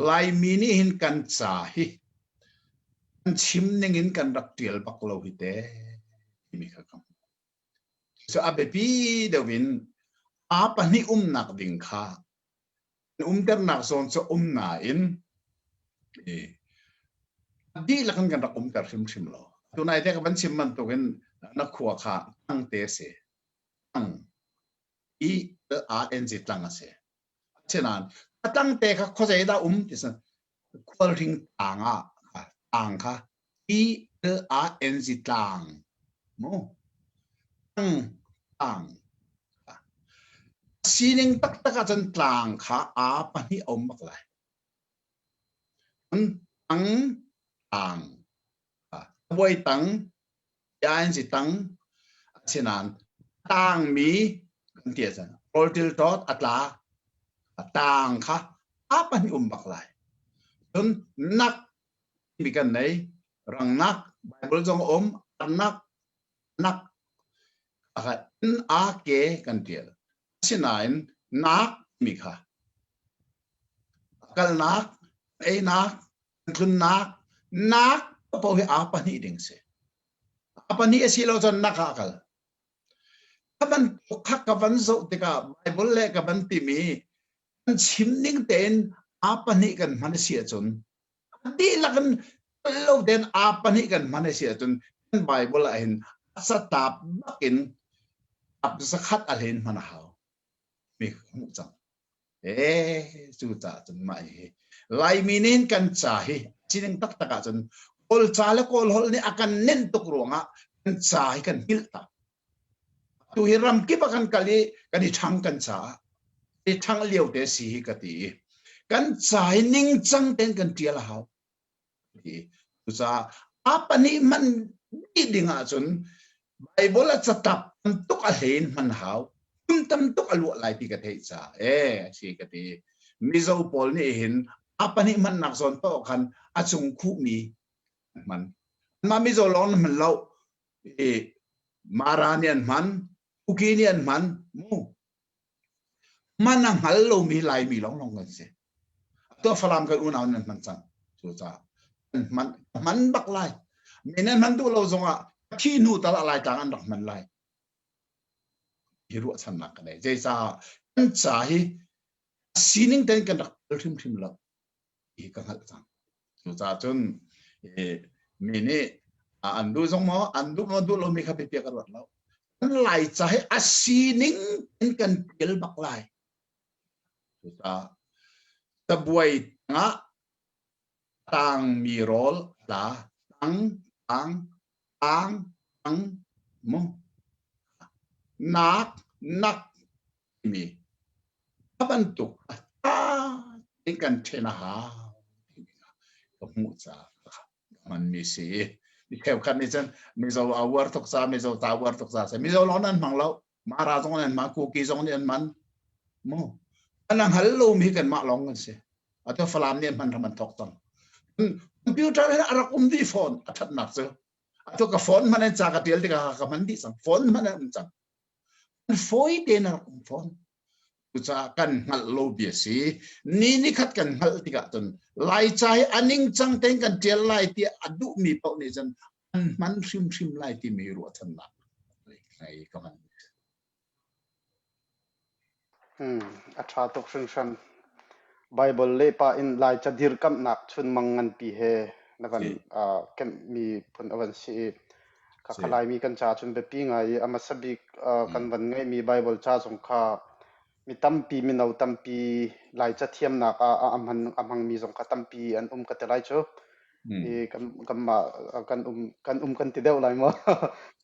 Laimi nih hin kan ca hi kan chim ning in kan rak ṭial bak lo hi te timi kha ka hmuh. Cu a biapi deuh in aa pahnih umnak ding kha umternak zawn cu um nain dihlak in kan rak umter hrimhrim lo. Tunai te ka van chim bantukin na khua kha tangte a si. Tang I L A N G tlang a si. Asinain a tangte kha khuazei dah um ti san khualhring tlang ah tlang kha T L A N G tlang mu tang tlang sining taktak ahcun tlang kha a pahnih a um bak lai. Tang tlang buai tang an si tang asinain tangmi kan ti ahcun rawltil tawt a tla a tang kha a pahnih um bak lai cun nak mi kan nei rangnak bible zong um nak nak n a k kan tial asinain nak mi kha kalnak einak tlunnak nak paoh hi aa pahnih ding si. A pahnih a si lo cun nak ah kal. Ka bantuk kha ka van zoh tikah Bible le ka van timi kan chim ning tein aa pahnih kan hman a si ahcun a dihlak in lo tein aa pahnih kan hman a si ahcun kan Bible ah hin a satap bak in ap zakhat a hlen hman a hau. Mi hmuh cang. Ee, cucaah cun mah hi Laimi nih kan ca hi sining taktak ahcun Kawl ca le Kawl holh nih a kan nenh tuk ruangah kan ca hi kan hngilh tak. Tu hi ramkip ah kan kal i kan i ṭhang kan caah i ṭhang lio te si hi ka ti i kan ca hi ningcang tein kan ṭial a hau. Cucaah a pahnih hman dih ding ahcun Bible a catap tam tuk a hlein hman hau. Kum tam tuk a luah lai ti ka theih caah ee si ka ti. Mizo pawl nih hin a pahnih hmannak zawn to khan a cung khuhmi an hman. Mah Mizo lawng an hman lo. I Mara nih an hman, Kuki nih an hman. Mu. Man a hngal lomi Laimi lawnglawng kan si. Atu Falam kan unau nan hman cang. Cucaah an hman hman bak lai. Mi nan hman duh lo zongah thi hnu tal a Laitlang an rak hman lai. Hi ruahchannak ka nei. Zeicah kan ca hi sining tein kan rak hrimhrim lo. Hi ka hngalh cang. Cucaah cun mi nih an duh zong maw an duh maw duh lomi kha biapia ka ruat lo. Kan Laica hi a sining in kan pial bak lai. Cucaah cabuai tangah tangmi rawl tla tang tang tang tang mu nak nak timi a bantuk a ta kan ṭhen a hau timi kha ka hmuh caah hmanmi si. Mi cheukhat nih cun Mizo a uar tuk ca, Mizo ta uar tuk ca si. Mizo lawng nan hmang lo. Mara zong nan hmang, Kuki zong nih an hman. Mu. An hngal lomi kanmah lawng kan si. Atu Falam nih an hman ram an thawk cang. Computer he a rak um dih phone a thatnak cu. Atu ka phone hman in ca ka tial tikah ka hman dih cang. Phone hman an um cang. Fawi tein a rak um phone. Cucaah kan hngalh lo bia si. Ni ni khat kan hngalh tikah cun Laica hi a ningcang tein kan ṭial lai tiah a duhmi paoh nih cun an hman hrimhrim lai timi ruahchannak ka hman. Hmm, a ṭha tuk hringhran. Baibal leh pah in Laica dirkamhnak chunmang nganpi he na van uh, kemhmi phun a van si i Khakha Laimi kan ca cun biapi ngai i a hmasa bik uh, kan van ngeihmi Baibal ca zong kha mi tampi mino tampi Laica thiamnak ah a hman a hmangmi zong kha tampi an um ka ti lai cu. I kan kanmah kan um kan um kan ti deuh lai maw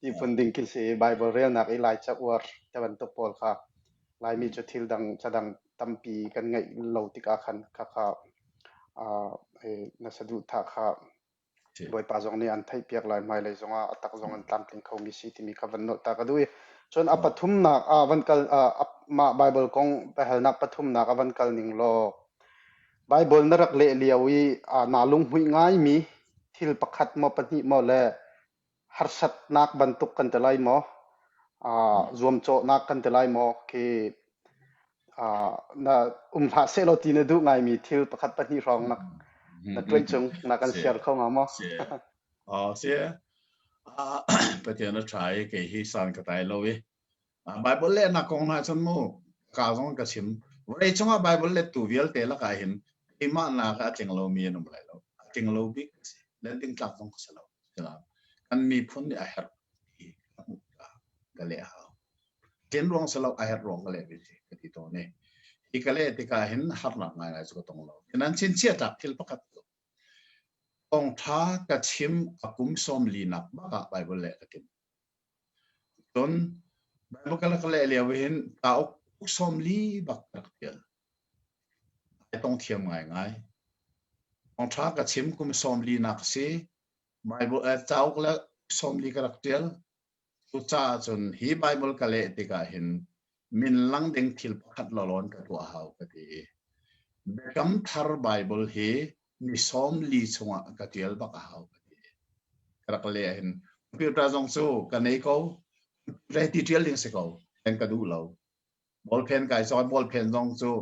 ti phun ding khi si Baibal relnak i Laica uar te bantuk pawl kha Laimi cu thil dang ca dang tampi kan ngeih lo tikah khan khakha uh, na saduhthah kha Bawipa zong nih an theihpiak lai hmailei zongah a tak zong an tlamtling khomi si timi kha van nolh ta ka duh i cun a pathumnak ah van kal mah Bible kong biahalnak pathumnak a van kal ning law Bible na rak leh lio i naa lunghmuih ngaimi thil pakhat maw pahnih maw le harsatnak bantuk kan ti lai maw zuamcawhnak kan ti lai maw khi na um hlah sehlaw ti na duh ngaimi thil pakhat pahnih hrawng na na tuai chung na kan share kho nga maw? Si. Pathian a ṭha i kei hi san ka tai lo i Bible lehnak kong hna cun mu ka zong ka chim vawlei cungah Bible lettu vialte lakah hin keimah nak a tling lomi an um lai lo a tling lo bik si le ding tlak zong ka si lo kan miphun nih a herh ti ka hmuh ka leh hau Ṭin ruang si lo a herh ruang ka leh ve si ka ti tawn i hi ka leh tikah hin harnak ngaingai cu ka tong lo. Nan chinchiah tlak thil pakhat cu thawngṭha ka chim a kum sawm linak bak ah Bible leh ka tim. Cun Bible ka rak leh lio hin cauk sawm li bak ka rak ṭial. Ai tong thiam ngaingai. Thawngṭha ka chim kum sawm linak si. Bible cauk le sawm li ka rak ṭial. Cucaah cun hi Baibal ka leh tikah hin min lang ding thil pakhat lawlawn ka tuah hau ka ti. Biakam Thar Baibal hi ni sawm li chungah ka ṭial bak a hau ka ti. Ka rak leh hin computer zong cu ka nei ko. Computer ti ṭial ding si ko. Then ka duh lo. Ballpen kai cawn ballpen zong cu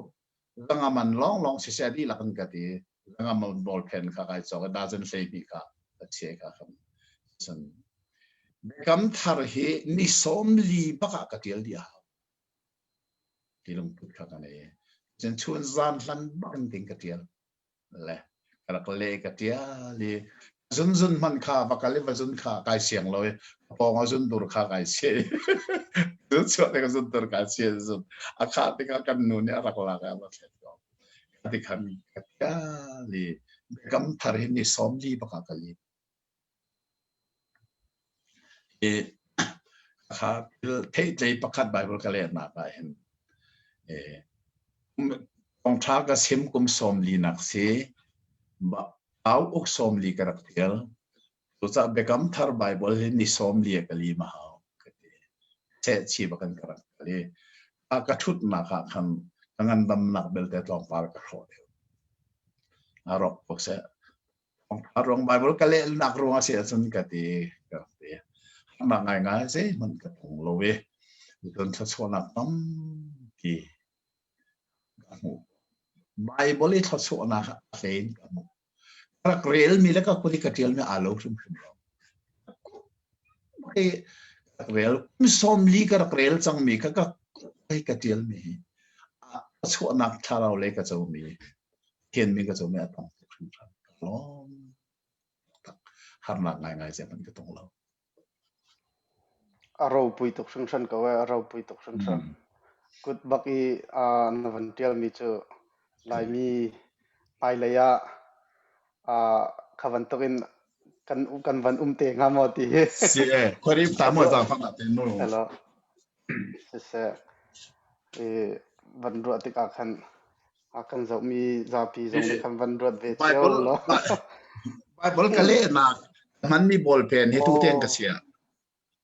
zanga man lawnglawng siseh dihlak in ka ti. Zanga man ballpen kha kai cawk i dozen 12 kha ka chia kha khan. Cun Biakam thar hi ni sawm li bak ah ka ṭial dih a hau. Ti lungput kha ka nei. Cun chun zan hlan bak in ding ka ṭial. Le ka rak le ka ṭial i zunzun hmanh kha va kal i va zun kha kai siang lo i ka pawng a zun dur kha kai sia i zun chuah tikah zun dur kai sia zun a khah tikah kan nu nih a rak lak i a va thlet ko. Ti khan ka ṭial i biakam thar hi ni sawm li bak ah ka lim. I kha theihtlei pakhat Bible ka lehnak ah hin thawngṭha ka chim kum sawm linak si au uk sawm li ka rak ṭial. Cucaah Biakam Thar Bible hi ni sawm li a ka lim a hau ka ti. Sehchi bak in ka rak kal i a ka ṭhutnak ah khan ka ngandamnak belte tlawmpal ka hrawh deuh. A rawk ko seh. A ruang Bible ka lehnak ruang a si ahcun ka ti ka ti. Harnak ngaingai zeihmanh ka tong lo i cun thluachuahnak tampi ka hmuh. Bible i thluachuahnak a hlei in ka hmuh. Ka rak relmi le ka kut i ka ṭialmi aa lo hrimhrim lo. Ka rak rel kum sawm li ka rak rel cangmi kha ka kut i ka ṭialmi hi a chuahnak thlarau lei ka comi Pathian min ka comi a tam tuk hringhran. Ka lawm tak. Harnak ngaingai zeihmanh ka tong lo. A ropui tuk hringhran ko ee, a ropui tuk hringhran. Kut bak i uh, na van ṭialmi cu Laimi hmailei ah uh, kha bantuk in kan kan van um te hnga maw ti hi. Si e, khuari ta mo ta fang te nu. Hello. Siseh, i van ruah tikah khan A kan zohmi zapi zong nih khan van ruat ve cio law. Bible ka lehnak hmanmi ballpen hi tuten ka sia.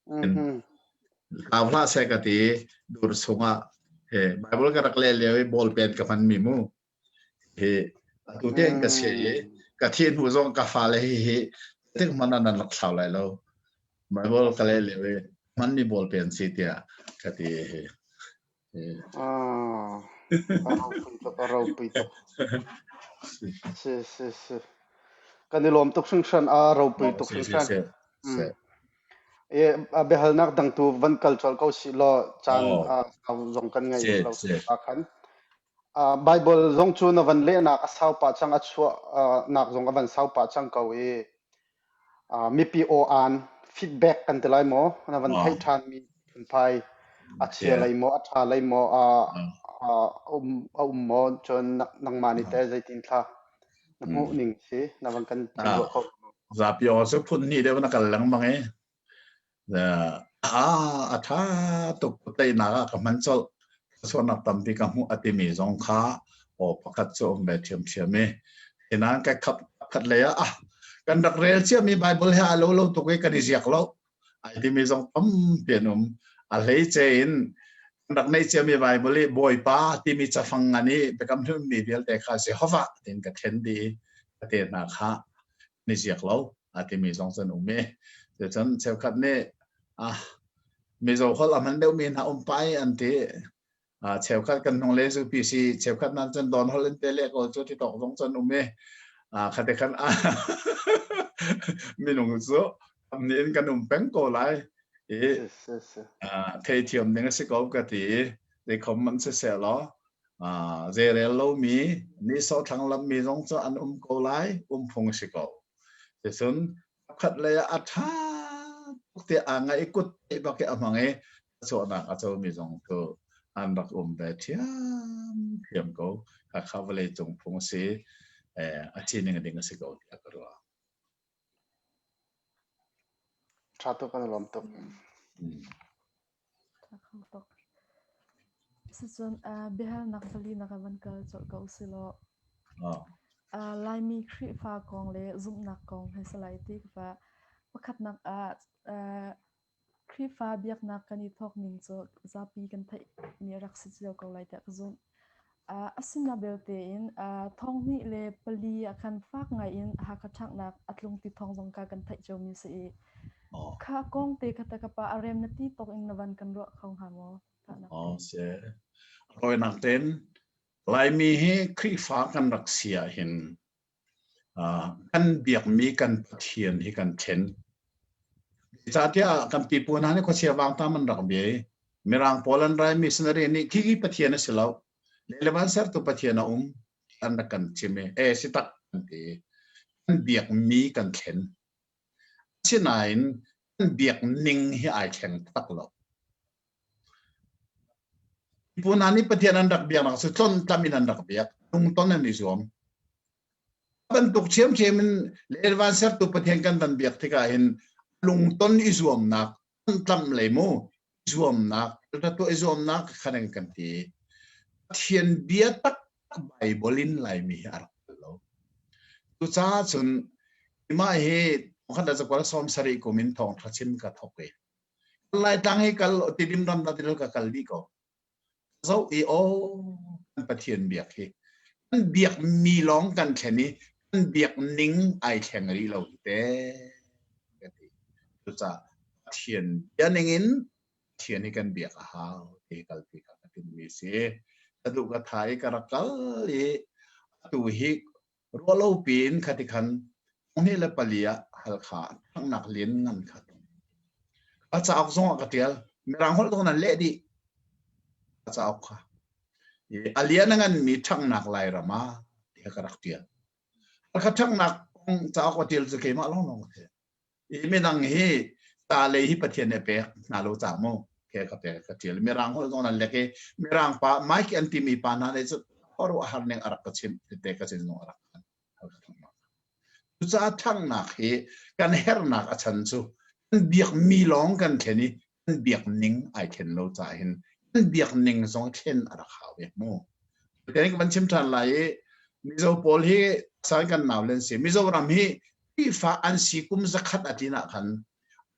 Hlau hlah seh ka ti dur chungah he Bible ka rak leh lio i ballpen ka hmanmi mu. Hi atu ten ka sia i ka thi hnu zong ka fale hi hi tik man an rak thlau lai lo. Bible ka leh lio i hmanmi ballpen si tiah ka ti hi. Ah, a ropui tuk, a ropui tuk. Si, si, si. Kan i lawm tuk hringhran, a ropui tuk Si, si, hringhran. si. Mm. Si. E, a biahalnak dang tu van kal colh ko si law caan Oh, a sau zong kan ngei si, lo si. ah khan. Uh, Bible zong cu na van lehnak a sau pah cang, a chuah uh, nak zong a van sau pah cang ko i uh, mipi aw-aan feedback kan ti lai maw? Na van Oh, theih ṭhanmi phunphai a chia si. lei maw, a ṭha lei maw, uh, Oh. uh, um, a um maw, cun nangmah nih teh zeitin thla na hmuh Mm. ning si, na van kan chim Ah, ruah kho. zapi aw cu phun hnih deuh na kal lengmang i a ṭha tuk teinak ah ka hman colh sualnak tampi ka hmuh a timi zong kha aw pakhat cu um ve ṭhiamṭhiam i hinan ka khap khat lei ah ah kan rak rel ciami Bible he a lo lo tuk i kan i ziak lo ai timi zong tampi an um a hleice in kan rak neih ciami Bible i Bawipa timi cafang ngan i biakam hlunmi vialte kha Jehovah tiin ka ṭhen dih i ka te hna kha ni ziak lo a timi zong cun um i cucun cheukhat nih ah Mizo holh a hman deuhmi hna um pai an ti ah cheukhat kan hnung le zu PC cheukhat nan cun don holh in te le ko cu ti tawk zong cun um i ah khate khan minung cu ni in kan um peng ko lai i theithiam ding a si ko ka ti i zeikhom man si seh law zeirel lomi nihsawh thlanglammi zong cu an um ko lai um phung si ko cucun khat lei ah a ṭha tuk tiah aa ngaih i kut bak i a hmang i chuahnak a comi zong cu an rak um ve ṭhiamṭhiam ko khakha vawlei cung phung a si a sining ding a si ko tiah ka ruah Ṭha tuk kan i lawm tuk. Mm. Ṭha kho tuk. Sicun uh, biahalnak palinak ah van kal colh ko usilaw. Oh. Uh, Laimi Khrihfa kong le zumhnak kong he salai ti ka pakhatnak ah uh, Khrihfa biaknak kan i thawk ning cu zapi kan theih mi a rak si cio ko lai tiah ka zumh. Uh, asina belte in uh, thong hnih le pali ah khan fak ngai in Hakha ṭhanghnak a tlung ti thawng zong ka kan theih cio mi si i Oh. Kha kong te kha ta ka pa a rem na ti tok in na van kan ruah kho hnga maw? Tahnak Oh, te. si. Rawinak ten Laimi hi Khrihfa kan rak si ah hin uh, kan biakmi kan Pathian hi kan thlen. Zeicahtiah kan pipu hna nih khuachia vangtam an rak bia i Mirang pawl an rai missionary nih khi khi Pathian a si lo. Lelevan sertu Pathian a um an rak kan chim i e si tak an ti. Kan biakmi kan thlen. Asinain kan biak ning hi ai thleng tak lo. Pipu hna nih Pathian an rak biaknak cu tlontam in an rak biak. Lungton an i zuam. Bantuk ṭhiamṭhiam in le van sertu Pathian kan van biak tikah hin lungton i zuamnak, tlamh lei mu, zuamnak, tuah i zuamnak khan an kan ti. Pathian bia tak Bible in Laimi hi a rak tel lo. Cucaah cun mah hi khat le zakual 70 kum in thawngṭha chim ka thawk i Laitlang hi kal Tidim ram da til ka kal dih ko. Zoh i aw kan Pathian biak hi kan biak mi lawng kan thlen i kan biak ning ai thleng rih lo hi te ka ti. Cucaah Pathian bia ning in Pathian hi kan biak a hau ti kalpi kha ka timmi si. Ka duh ka tha i ka rak kal i atu hi ruahlo piin khati khan 24 ah Halkha thanghnak lian ngan kha a cauk zong ah ka tial mirang holh zong nan leh dih a cauk kha a lian a ngan mi ṭhanghnak Lairam ah tiah ka rak tial Halkha ṭhanghnak kong cauk a tial cu keimah lawnglawng ka si I midang hi ta lei hi Pathian nih a pek hna lo ca mu ke ka pek ka tial mirang holh zong nan lek i mirang pa Mike an timi pa hna nih cun khuaruah har ning a rak ka chimh tete ka chin zong a rak kan cucaah ṭhanghnak hi kan hernak a chan cu kan biak mi lawng kan thlen i kan biak ning ai thlen lo ca hin kan biak ning zong thlen a rak hau ve mu kan kan chim ṭhan lai i Mizo pawl hi san kan nau len si Mizoram hi Khrihfa an si kum zakhat a tlin ah khan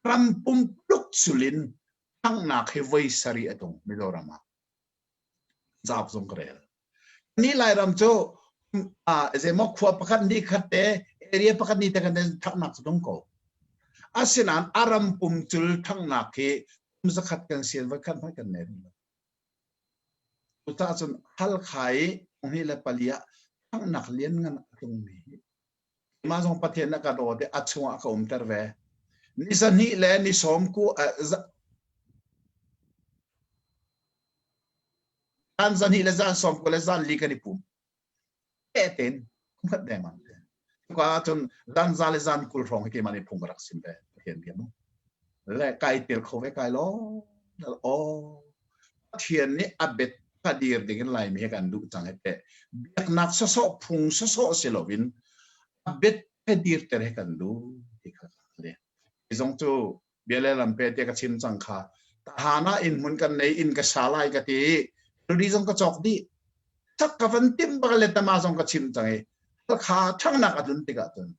ram pumpuluk sulin thanghnak hi voi sarih a tung Mizoram ah. Zauk zong ka rel. Ni Lairam cu zeimaw khua pakhat ni khat te area pakhat ni te kan thanghnak cu tung ko. Asinain a ram pum cul thanghnak hi kum zakhat kan sian voi khat hmanh kan nei rih lo. Cucaah cun Halkha i 2004 ah thanghnak lianngan a tlungmi hi keimah zong Pathian a ka dawt i a chungah ka umter ve. Ni zahnih le ni sawm ku zan zahnih le zan sawm ku le zan li kan i pum. Tein kumkhat dengmang te. Cuka ahcun zan za le zan 20 hrawng hi keimah nih phung ka rak sim ve. Pathian bia mu. Le kai tel kho ve kai lo. Oh. Pathian nih a bet ka dir ding in Laimi he kan duh cang he te. Biaknak sawsawh phung sawsawh si loin a bet he dir ter he kan duh ti kha le. Zong cu bia le lam pe te ka chim cang kha. Tahan ah inn hmun kan nei inn ka sa lai ka ti. Rili zong ka cawk dih. Chak ka van tim bak le tama zong ka chim cang i kha ṭhangnak a tlun tikah cun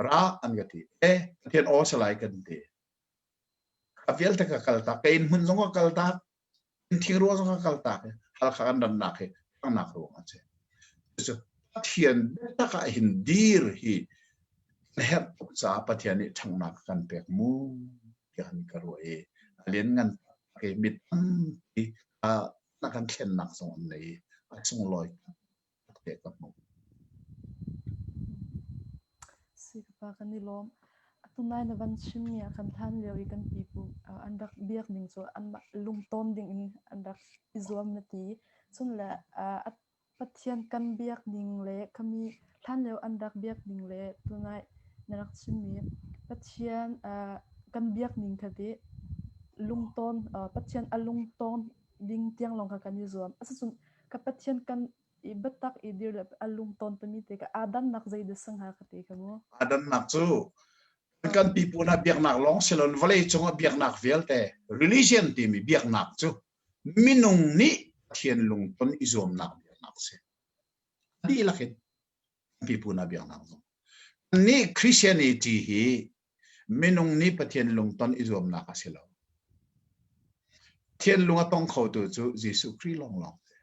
ra an ka ti. E Pathian aw salai kan ti. A vialte ka kal tak. Ka inn hmun zong ka kal tak. Inn thingrua zong ka kal tak. Halkha kan rannak hi ṭhangnak ruang a si. Cucu Pathian biatak ah hin dir hi na herh tuk caah Pathian nih ṭhanghnak a kan pek mu tiah ka ruah i a lianngan ke mit tampi na kan thlennak zong an nei a sunglawi tak te ka hmuh. Si ka pa kan i lawm. Atunai na van chimmi ah kan hlan lio i kan pipu an rak biak ning cu anmah lungtawn ding in an rak i zuam na ti. Cun le Pathian kan biak ning le khami hlanlio an rak biak ning le tunai na rak chimmi Pathian kan biak ning kha ti lungtawn Pathian a lungtawn ding tiang lawng kha kan i zuam. Asicun ka Pathian kan i biatak i dir le a lungtawn timi te ka aa dannak zei dah si hnga ka ti kha mu. Aa dannak cu kan pipu hna biaknak lawng si loin vawlei cung ah biaknak vialte religion timi biaknak cu minung nih Pathian lungton i zuamnak biaknak a si. Dihlak in pipu hna biaknak zong. Nih Christianity hi minung nih Pathian lungton i zuamnak a si lo. Pathian lung a tong khotu cu Jesuh Khrih lawnglawng si.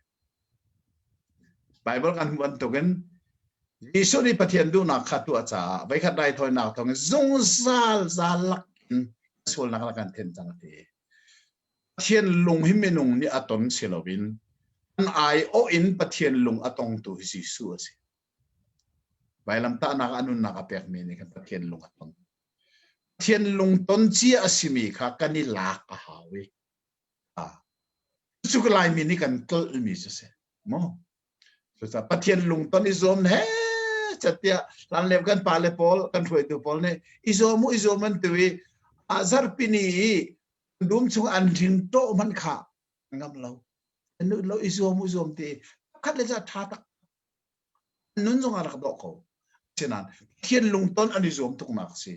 Bible kan hmuh bantukin Jesuh nih Pathian duhnak kha tuah caah voikhat raithawinak thawngin zungzal zal lak in sualnak la kan then cang a ti. Pathian lung hi minung nih a ton si loin an aiawh in Pathian lung a tongtu hi Jesuh a si. Vailamtahnak a nunnak a pekmi nih khan Pathian lung a ton. Pathian lung ton cia a simi kha kan i lak a hau i cu Laimi nih kan tlolhmi cu si maw? Cucaah Pathian lungton i zuam he catiah hlanlio kan pale pawl kan hruaitu pawl nih i zuam u i zuam an tu i a zarhpini i dum chung an hring tawh hmanh kha ngam lo nu lo i zuam u zuam ti khat le za tha tak nun zong a rak dawh ko sinan Pathian lungton an i zuam tuknak si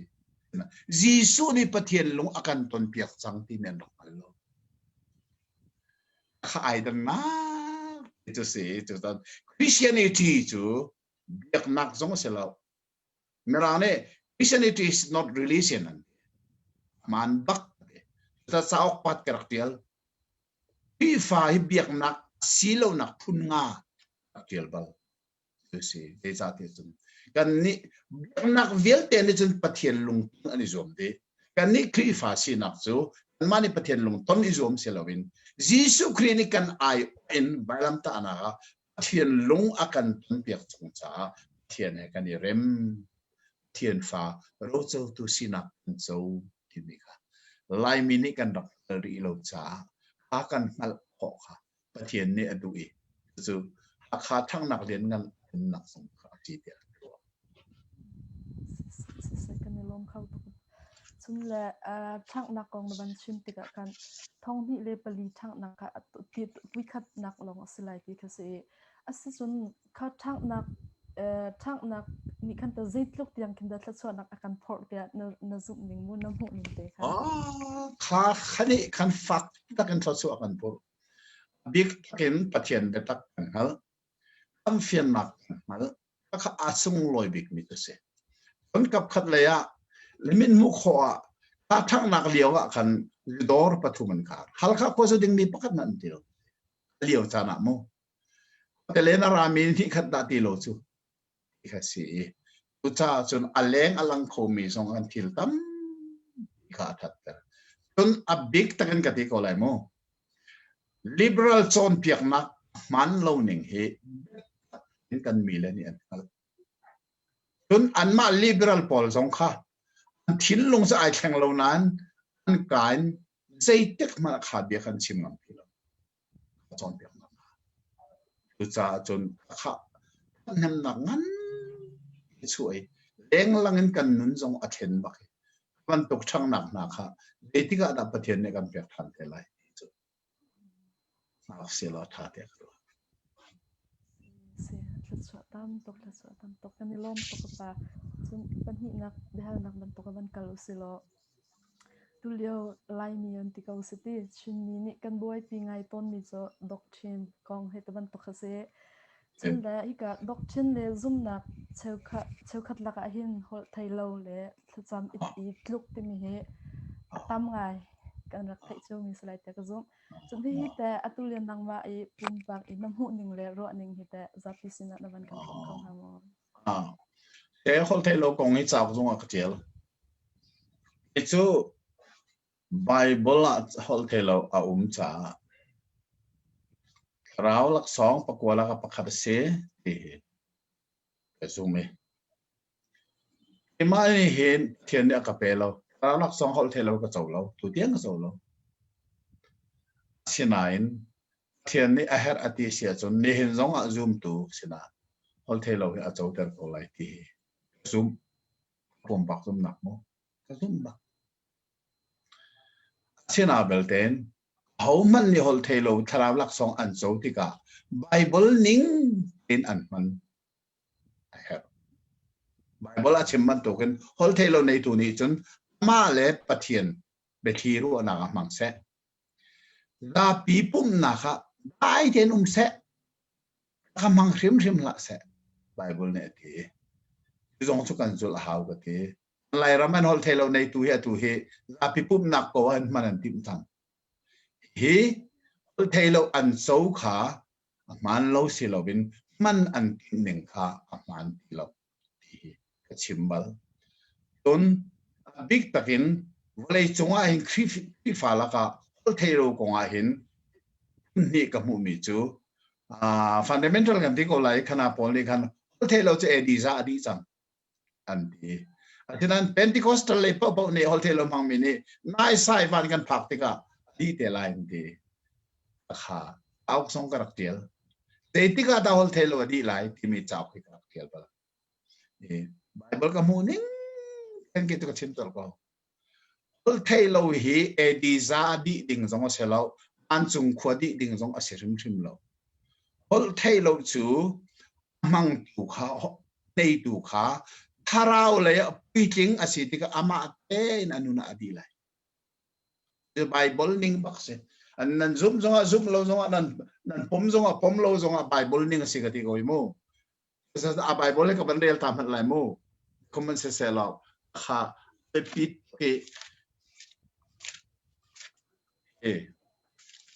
Jesuh nih Pathian lung a kan ton piak cang ti men rak hngal lo kha ai dannak cu si cu Christianity cu biaknak zong a si lo Mirang nih Christianity is not religion an man bak ta cauk pat ka rak tial Khrihfa hi biaknak silonak phun nga rak tial bal cu si zeicahtiah cun kan nih biaknak vialte nih cun Pathian lungton an i zuam dih kan nih Khrihfa sinak cu kanmah nih Pathian lungton i zuam si loin Jesuh Khrih nih kan ai in vailamtahnak ah Pathian lung a kan tonpiak chung caah Pathian he kan i rem Pathian fa rocotu sinak kan co timi kha Laimi nih kan rak hngal rih lo caah a kan hngalh khawh kha Pathian nih a duh i cu Hakha ṭhanghnak lianngan nak zong kha a si tiah ka ruah. Siseh kan i lawm kho tuk. Cun le ṭhanghnak kong na van chim tikah khan 2004 ṭhanghnak kha voikhatnak lawng a si lai ti kha si i asicun kha ṭhanghnak ṭhanghnak nih khan ta zeitluk tiang khin dah thluachuahnak a kan phorh tiah na na zumh ning mu na hmuh ning te kha. Kha khan khan fak takin thluachuah kan phurh. Bik takin Pathian biatak kan hngalh. Kan fiannak kan hngalh. Kha a sunglawi bikmi cu si. Cun kapkhat lei ah limit hmuh khawh ah kha ṭhanghnak lio ah khan dawr pathum an khar. Halkha khua cu dingmi pakhat hmanh an ti lo. Lio caan ah mu. Telen a rami hnih khat dah ti lo cu. Kha si i cucaah cun a leng a lang khomi zong an thil tampi kha a thatter. Cun a bik takin ka ti ko lai mu. Liberal cawnpiaknak Hmaan lo ning hi kan mi le nih an hngalh. Cun anmah liberal pawl zong kha an thinlung cu ai thleng lo nain an ka in zeitik hmanh kha bia kan chim ngam ti lo. Cawnpiaknak hna. Cucaah cun kha hnemnak ngan chuah i lenglang in kan nun zong a thlen bak i bantuk ṭhanghnak hna kha zeitik ah dah Pathian nih kan pek ṭhan te lai ti cu ngakchia ṭha te ka ruah. Si, thluachuah tam tuk, thluachuah tam tuk. Kan i lawm tuk pa. Cun pahnihnak biahalnak bantuk ah van kal usilaw tulio Laimi an ti ko si ti Chinmi nih kan buaipi ngai tawnmi cu doctrine kong he ti bantuk a si. Cun le hika doctrine le zumnak cheukhat cheukhat lakah hin holh thei lo le thlacam i tluk timi hi a tam ngai kan rak theih ciomi si lai tiah ka zumh. Cun hihi teh atu le nangmah i pumpak i na hmuhning le ruahning hi teh zapi sinah na van kan hrawm kho hnga maw? Ah, he holh theih lo kong hi cauk zong ah ka ṭial. Hi cu Bible ah holh theih lo a um caah thlarau laksawng pakua lak ah pakhat a si ti hi ka zum i keimah nih hin Pathian nih a ka pe lo. Thlarau laksawng holh thei lo ka co lo. Tu tiang ka co lo. Asinain Pathian nih a herh a ti si ahcun nihin zong ah zumtu sinah holh thei lo hi a coter ko lai ti hi ka zumh. Pumpak zumnak mu. Ka zumh bak. Asina belte ahohmanh nih holh thei lo thlarau laksawng an co tikah Bible ning in an hman a herh. Bible a chim bantukin holh thei lo neitu nih cun amah le Pathian biathli ruahnak ah hmang seh. Zapi pumhnak ah dai tein um seh. Ka hmang hrimhrim hlah seh. Bible nih a ti. Cu zong cu kan zulh a hau ka ti. Lairam an holh thei lo neitu hi atu hi zapi pumhnak ko an hman an timh cang. Hi holh thei lo an co kha a hmaan lo si loin hman an timh ning kha a hmaan ti lo ti hi ka chim bal. Cun a bik takin vawlei cung ah hin Khrihfa lakah holh thei lo kong ah hin hnih ka hmuhmi cu uh, fundamental kan ti ko lai khana pawl nih khan holh thei lo cu AD za a dih cang an ti. Asinain Pentecostal lei paohpaoh nih holh lo hmangmi nih naisai van kan phak tikah a dih te lai an ti. Kha auk zong ka rak tial. Zeitik ah dah holh lo a dih lai timi cauk hi ka rak tial bal. Bible ka hmuh ning kan ke tu ka chim tol ko. Holh thei lo hi AD za dih ding zong a si lo. Vancung khua dih ding zong a si hrimhrim lo. Holh thei lo cu hmangtu kha teitu kha thlarau lei ah puitling a si tikah amah tein a nun ah a dih lai. Bible ning bak si. An nan zumh zongah zumh lo zongah nan nan pom zongah pom lo zongah Bible ning a si ka ti ko mu. A Bible le ka van rel ta hmanh lai mu. Common se se lo kha biapi ke e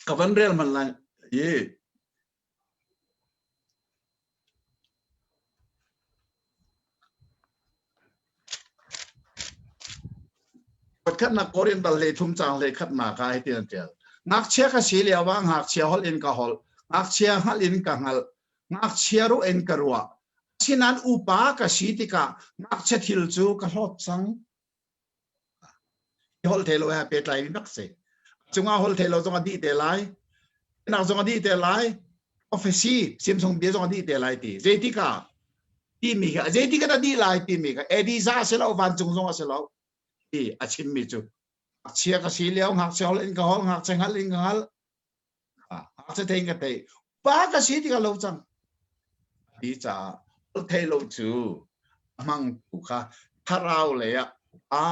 ka van rel hmanh lai i Pakhatnak Korin dal hlei thum caang hlei khatnak ah hitin an ṭial. Ngakchia ka si lio ah ngakchia holh in ka holh, ngakchia hngalh in ka hngalh, ngakchia ruah in ka ruah. Asinain upa ka si tikah ngakchia thil cu ka hlawt cang. Holh thei lo he pehtlai mi bak si. Cungah holh thei lo zong a dih te lai. Nak zong a dih te lai. Prophecy simsung bia zong a dih te lai ti. Zeitikah timi kha zeitik ah dih lai timi kha Ediza a si lo vancung zong a si lo ti a chimmi cu ngakchia ka si lio ngakchia holh in ka holh ngakchia hngalh in ka hngalh ngakchia thei in ka thei pa ka si ti ka lo cang ti caah thei lo cu hmangtu kha thlarau lei ah a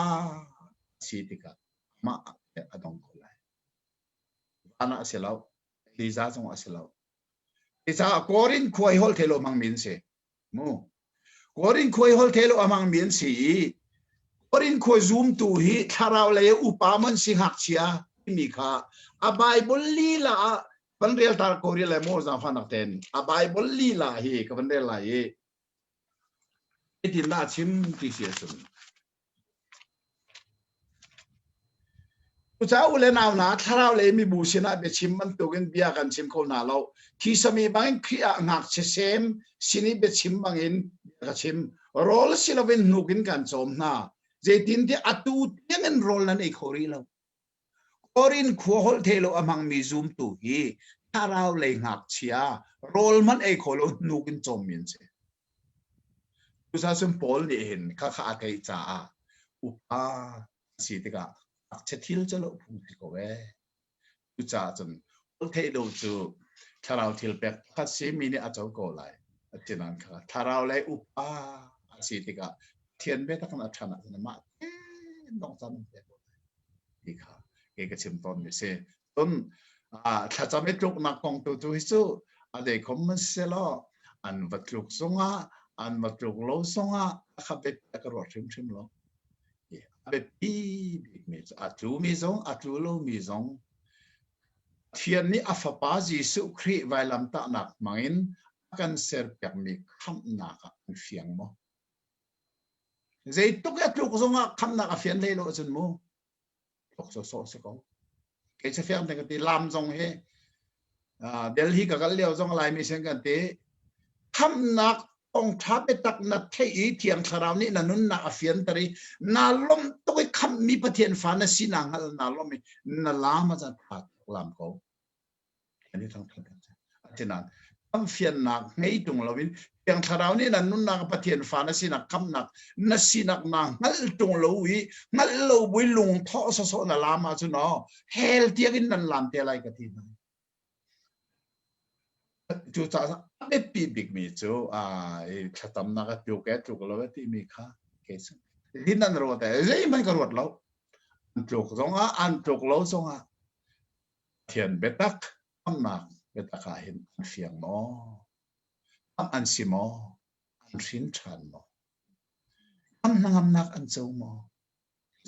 si tikah mah a dong ko lai van ah a si lo Liza zong a si lo Cucaah Korin khua i holh thei lo hmangmi an si mu Korin khua i holh thei lo a hmangmi an si i Korin khua zumtu hi thlarau lei upa man si ngakchia timi kha a Bible lila ah van rel tar ko rih lai maw zaangfahnak ten a Bible lila hi ka van rel lai i hitin dah chim ti si ahcun. Cucaah u le nau hna, thlarau lei mibu sinah biachim bantukin bia kan chim kho hna lo. Thisami bangin Khrih ah ngakchia sem sin i biachim bangin bia ka chim. Rawl si loin hnuk in kan cawm hna. Zeitintiah atu tiangin rawl nan ei kho rih lo. Korin khua holh thei lo a hmangmi zumtu hi thlarau lei ngakchia rawl hmanh ei kho lo hnuk in cawmmi an si. Cucaah cun Paul nih hin khakha a theih caah upa si tikah ngakchia thil cu lo phung si ko ee. Cucaah cun holh theih lo cu thlarau thil pek pakhat si mi nih a co ko lai. Asinain kha thlarau lei upa a si tikah Pathian biatak in a ṭhan ahcun amah tein dong caan an pek ko lai ti kha kei ka chim tawnmi si. Cun thlacam i tluknak kong tu tu hi cu a deikhom man selaw an va tluk zongah an va tluk lo zongah a kha biapi ka ruat hrimhrim lo. A biapi bikmi cu a tlumi zong a tlu lomi zong Pathian nih a Fapa Jesuh Khrih vailamtahnak hmangin a kan serpiakmi khamhnak ah an fiang maw? Zeitluk i a tluk zongah khamhnak a fian hlei lo ahcun mu tluk sawsawh si ko. Kei cu fiang te ka ti lam zong hi Delhi ka kal lio zong Laimi sin kan ti khamhnak thawngṭha biatak na theih i Thiang Thlarau nih na nunnak a fianter i naa lawmh tuk i khamhmi Pathian fa na si naa hngalh naa lawmh i na lam a caan ṭha tuk lam ko. An i thangṭhat Asinain khamhfiannak ngei ṭung loin Thiang Thlarau nih na nunnak Pathian fa na sinak khamhnak na sinak naa hngalh ṭung lo i hngalh lo bui lungthawh sawsawh na lam ahcun aw hell tiangin nan lam te lai ka ti hna. Cucaah a biapi bikmi cu i thlacamnak a tluk e tluk lo e timi kha kei cu hin an ruat e zeihmanh ka ruat lo. An tluk zongah an tluk lo zongah Pathian biatak khamhnak biatak ah hin an fiang maw? Khamh an si maw? An hrin ṭhan maw? Khamh hnangamnak an co maw?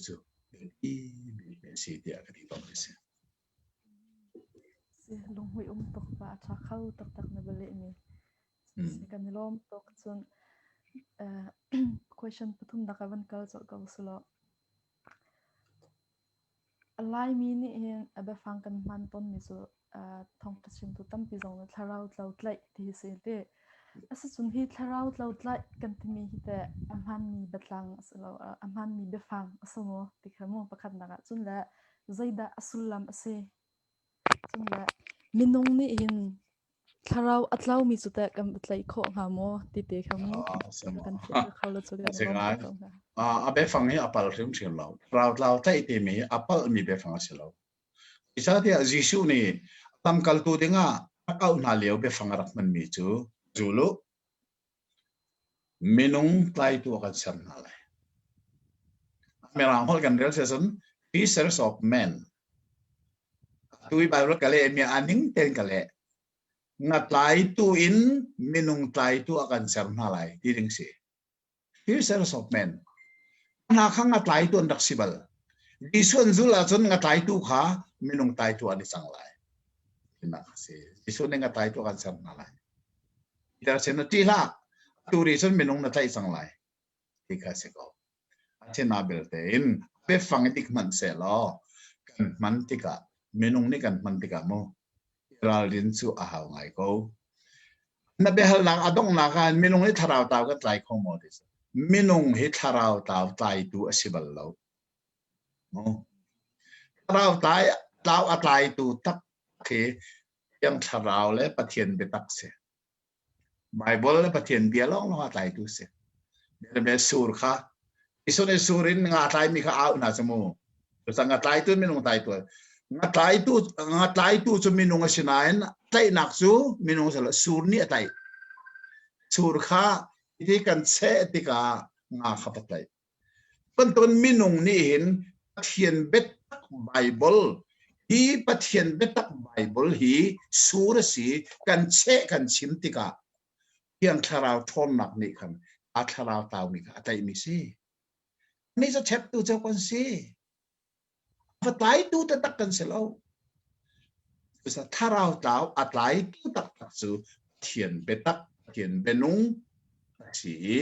Cu biapi bik a si tiah ka ti tawn a si. Si lunghmuih um tuk pa a ṭha kho taktak na va lehmi. Si kan i lawm tuk cun question pathum nak ah van kal colh ko sulaw. Laimi nih hin a biafang kan hman tawnmi cu thawngṭha chimtu tampi zong nih thlarau tlo tlaih ti hi si ti. Asicun hi thlarau tlo tlaih kan timi hi teh a hmaanmi biatlang a si lo, a hmaanmi biafang a si maw ti kha mu pakhatnak ah cun le zeidah a sullam a si? Cun le minung nih hin Thlarau a tlaumi cu teh kan tlaih khawh hnga maw ti te kha mu kan fianter kho lo cu kan lawm ko hnga. A biafang hi a pal hrimhrim lo. Thlarau tlau tlaih timi hi a palhmi biafang a si lo. Zeicahtiah Jesuh nih lamkaltu dingah a auh hna lio biafang a rak hmanmi cu zul u, minung tlaitu a kan ser hna lai. Mirang holh kan rel si ahcun fishers of men Tu i Bible ka leh mi a ning tein ka leh. Nga tlaitu in minung tlaitu a kan ser hna lai ti ding si. Fishers of men. Hna kha nga tlaitu an rak si bal. Jesuh an zul ahcun nga tlaitu kha minung tlaitu an i cang lai. Tinak a si. Jesuh nih nga tlaitu a kan ser hna lai. Peter sin na ṭih hlah. Turi cun minung na tlaih cang lai. Ti kha si ko. Asina belte in biafang i dik hmanh sehlaw kan hman tikah minung nih kan hman tikah mu ralrin cu a hau ngai ko. Na biahalnak a donghnak ah minung hi thlarau tlau kan tlai kho maw ti Minung hi thlarau tlau tlaitu a si bal lo. Mu. Thlarau tlai tlau a tlaitu tak khi Thiang Thlarau le Pathian biatak si. Baibal le Pathian bia lawnglawng a tlaitu si. Bia sur kha Jesuh nih sur in nga tlaimi kha au hna cu mu. Cucaah nga tlaitu minung tlaitu. Nga tlaitu nga tlaitu cu minung a si nain tlaihnak cu minung a si lo. Sur nih a tlaih. Sur kha hi kan cheh tikah nga kha va tlaih. Bantukin minung nih hin Pathian biatak Baibal hi Pathian biatak Baibal hi sur a si kan cheh kan chim tikah Thiang Thlarau ṭhawnnak nih khan a thlarau taumi kha a tlaihmi si. Ni cu cheptu cu kan si. Va tlaitu taktak kan si lo. Thlarau tlau a tlaitu taktak cu Pathian biatak, Pathian bianung a si i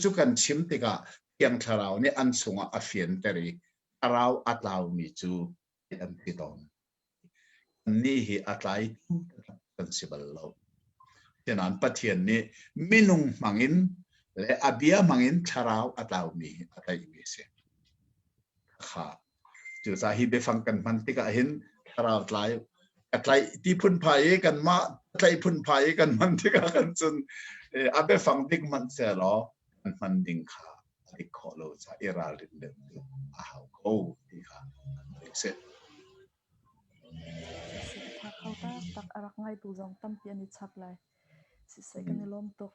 cu kan chim tikah Thiang Thlarau nih an chungah a fianter i thlarau a tlaumi cu an ti tawn. Kannih hi a tlaitu kan si bal lo. Asinain Pathian nih minung hmangin le a bia hmangin thlarau a tlaumi hi a tlaihmi a si. Kha cucaah hi biafang kan hman tikah hin thlarau tlai ka tlaih ti phunphai i kanmah tlaih phunphai i kan hman tikah kan cun a biafang dik hmanh sehlaw kan hman ding kha a dik khawh lo caah i ralrin deuh a hau ko ti kha an si. Tha kho taktak a rak ngaitu zong tampi an i chap lai. Siseh kan i lawm tuk.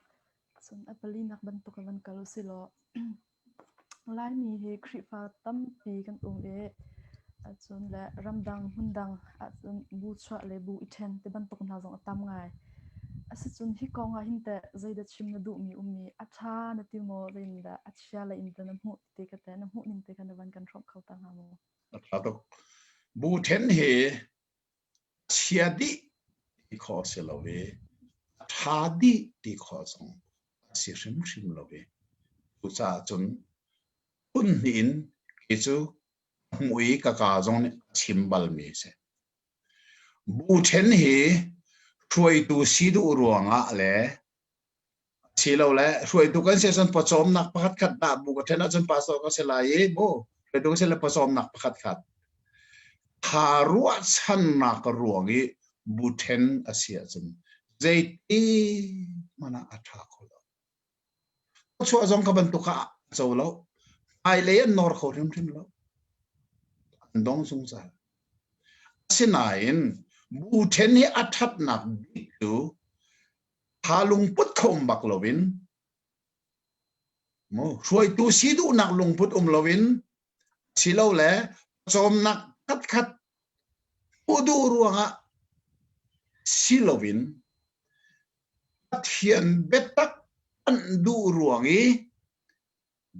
Cun a palinak bantuk in van kal usilaw Laimi hi Khrihfa tampi kan um i cun le ramdang hmundang ahcun bu chuah le bu i ṭhen ti bantuk hna zong a tam ngai. Asicun hi kong ah hin teh zeidah chim na duhmi ummi a ṭha na ti maw zeitindah a chia lei in teh na hmuh ti kha teh na hmuh ning te kha na van kan hrawmh kho ta hnga maw? A ṭha tuk. Bu ṭhen hi chia dih ti khawh a si lo i a ṭha dih ti khawh zong a si hrimhrim lo i cucaah cun phun hnih in kei cu hmuh i ka kaa zong nih a chim balmi a si. Bu ṭhen hi hruaitu si duh ruangah le Silole hruaitu kan si ahcun pawcawmnak pakhat khat dah bu ka ṭhen ahcun pastor ka si lai i mu hruaitu ka si le pawcawmnak pakhat khat tha ruahchannak ruang i bu ṭhen a si ahcun zeiti hmanh ah a ṭha kho lo. Chuah zong ka bantuk ah a co lo. Hmailei an nawr kho hrimhrim lo. An dong zungzal. Asinain bu ṭhen hi a ṭhatnak bik cu Tha lungput kho um bak loin mu hruaitu si duhnak lungput um loin silole cawmnak khatkhat hmuh duh ruangah si loin Pathian biatak an duh ruang i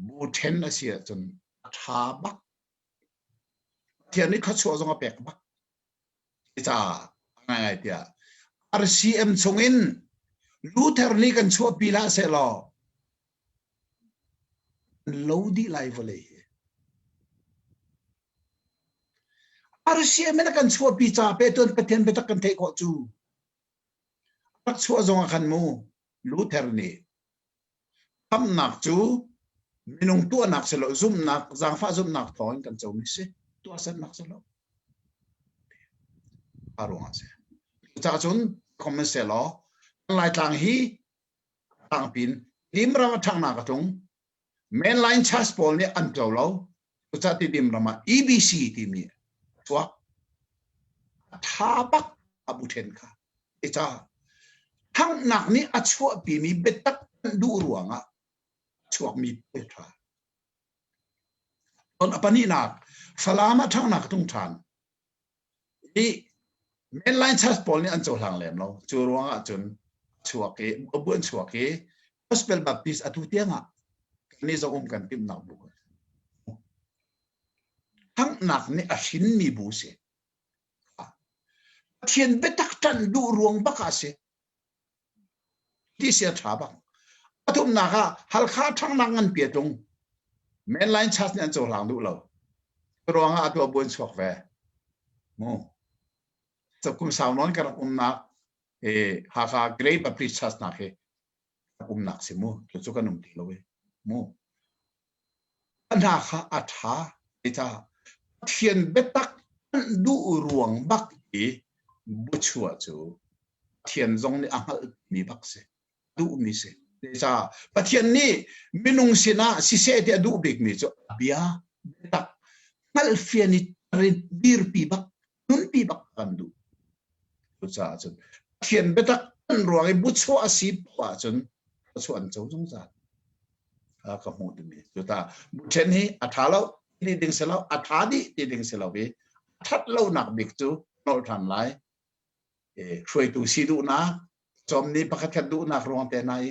bu ṭhen a si ahcun a ṭha bak. Pathian nih thluachuah zong a pek bak. Caah ngaingai tiah RCM chungin Luther nih kan chuahpi hlah sehlaw lo dih lai vawlei hi. RCM in a kan chuahpi ca pe tuan Pathian biatak kan theih khawh cu. Rak chuah zong ah khan mu Luther nih Khamhnak cu minung tuahnak si lo, zumhnak, zaangfah zumhnak thawngin kan comi si. Tuahsernak si lo. A ruang ah si. Cucaah cun comment selaw, Laitlang hi tlangpin Timram a ṭhanghnak a tlung. Mainline church pawl nih an co lo. Cucaah Tidim ram ah EBC timi a chuak. A ṭha bak a bu ṭhen kha. Ica thanghnak nih a chuahpimi biatak duh ruangah chuakmi ṭha. Ton a pahnihnak Falam ah ṭhanghnak a tlung ṭhan. I mainline church pawl nih an cohlang lem lo. Cu ruangah cun chuak i bu an chuak i Gospel Baptist atu tiangah kan i zong um kan timhnak bu. Thanghnak nih a hrinmi bu si. Pathian biatak ṭanh duh ruang bak ah a si. Ti si a ṭha bak. Pathumnak ah Halkha ṭhangnak nganpi a tlung. Mainline church nih an cohlang duh lo. Ruangah atu a buan chuak ve. Mu. So kum sau nawn ka rak umnak eh Hakha Great Baptist Church nak hi umnak si mu. Cu kan um ti lo e. Mu. Hna kha a ṭha ti Pathian biatak duh ruang bak i buchuah cu Pathian zong nih a hngalhmi bak si duhmi si. Caah Pathian nih minung sinah siseh ti a duh bikmi cu a bia biatak hngalhfian i dirpi bak nunpi bak kan duh. Cucaah cun Pathian biatak an ruang i buchuah a si poah ahcun thluachuah an co zungzal. Ka hmuh timi. Cuta buṭhen hi a ṭha lo ti ding si lo, a ṭha dih ti ding si lo i a ṭhat lonak bik cu nolh ṭhan lai. Hruaitu si duhnak, cawmni pakhat khat duhnak ruang te hna i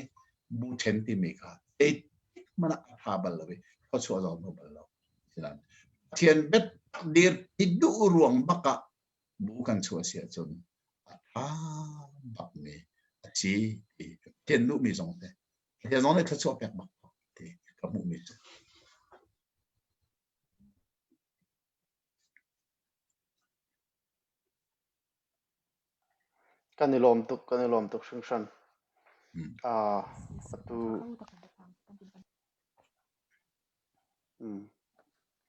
buṭhen timi kha zeitik hmanh ah a ṭha bal lo i thluachuah zong hmu bal lo. Pathian biatak dir ti duh ruang bak ah bu kan chuah si ahcun a ṭha bakmi a si ti Pathian duhmi zong te Pathian zong nih thluachuah pek bak ti ka hmuhmi cu. Kan i lawm tuk, kan i lawm tuk hringhran. Uh, atu Mm.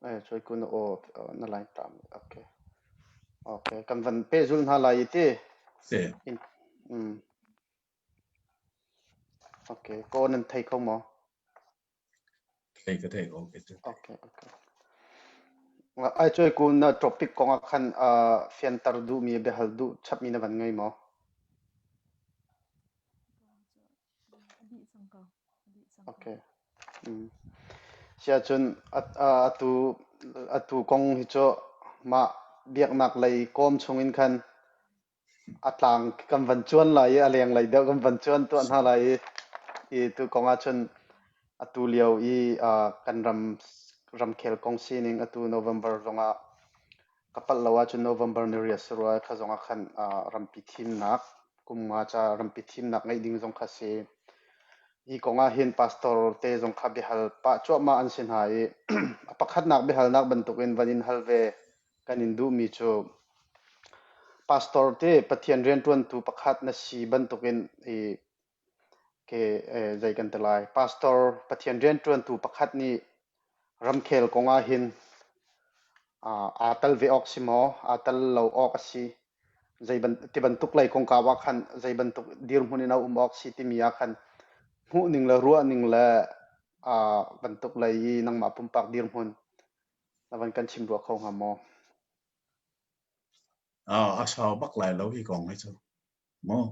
Eh, choi kun o na line tam. Okay. Okay, kan van pe zul hna lai ti. Si. In, mm. Okay, ko nan thei kho maw? Thei ka thei ko ke cu. Okay, okay. Ai choi kun na topic kong ah khan uh, fianter duh mi biahal duh chap mi na van ngei maw? Okay. Mm. Siahcun atu atu kong hi cu mah biaknak lei kawm chungin khan a tlang kan van cuan lai i a lenglei deuh kan van cuan tuah hna lai i i tu kong ahcun atu lio i kan ram ramkhel kong sining atu November zongah ka palh lo ahcun November ni riat si rua kha zongah khan rampi thimnak kum nga ca rampi thimnak ngeih ding zong kha si. Hi kong ah hin pastor te zong kha biahal pah cuahmah an si hna i a pakhatnak biahalnak bantukin van in hal ve kan in duhmi cu pastor te Pathian rianṭuantu pakhat na si bantukin i ke zei kan ti lai pastor Pathian rianṭuantu pakhat nih ramkhel kong ah hin aa tal ve awk si maw aa tal lo awk a si zei ban ti bantuk lei kongkau ah khan zei bantuk dirhmun in a um awk si timi ah khan hmuh ning le ruah ning le bantuk lei i nangmah pumpak dirhmun na van kan chim rua kho hnga maw? A sau bak lai lo hi kong hi cu. Maw?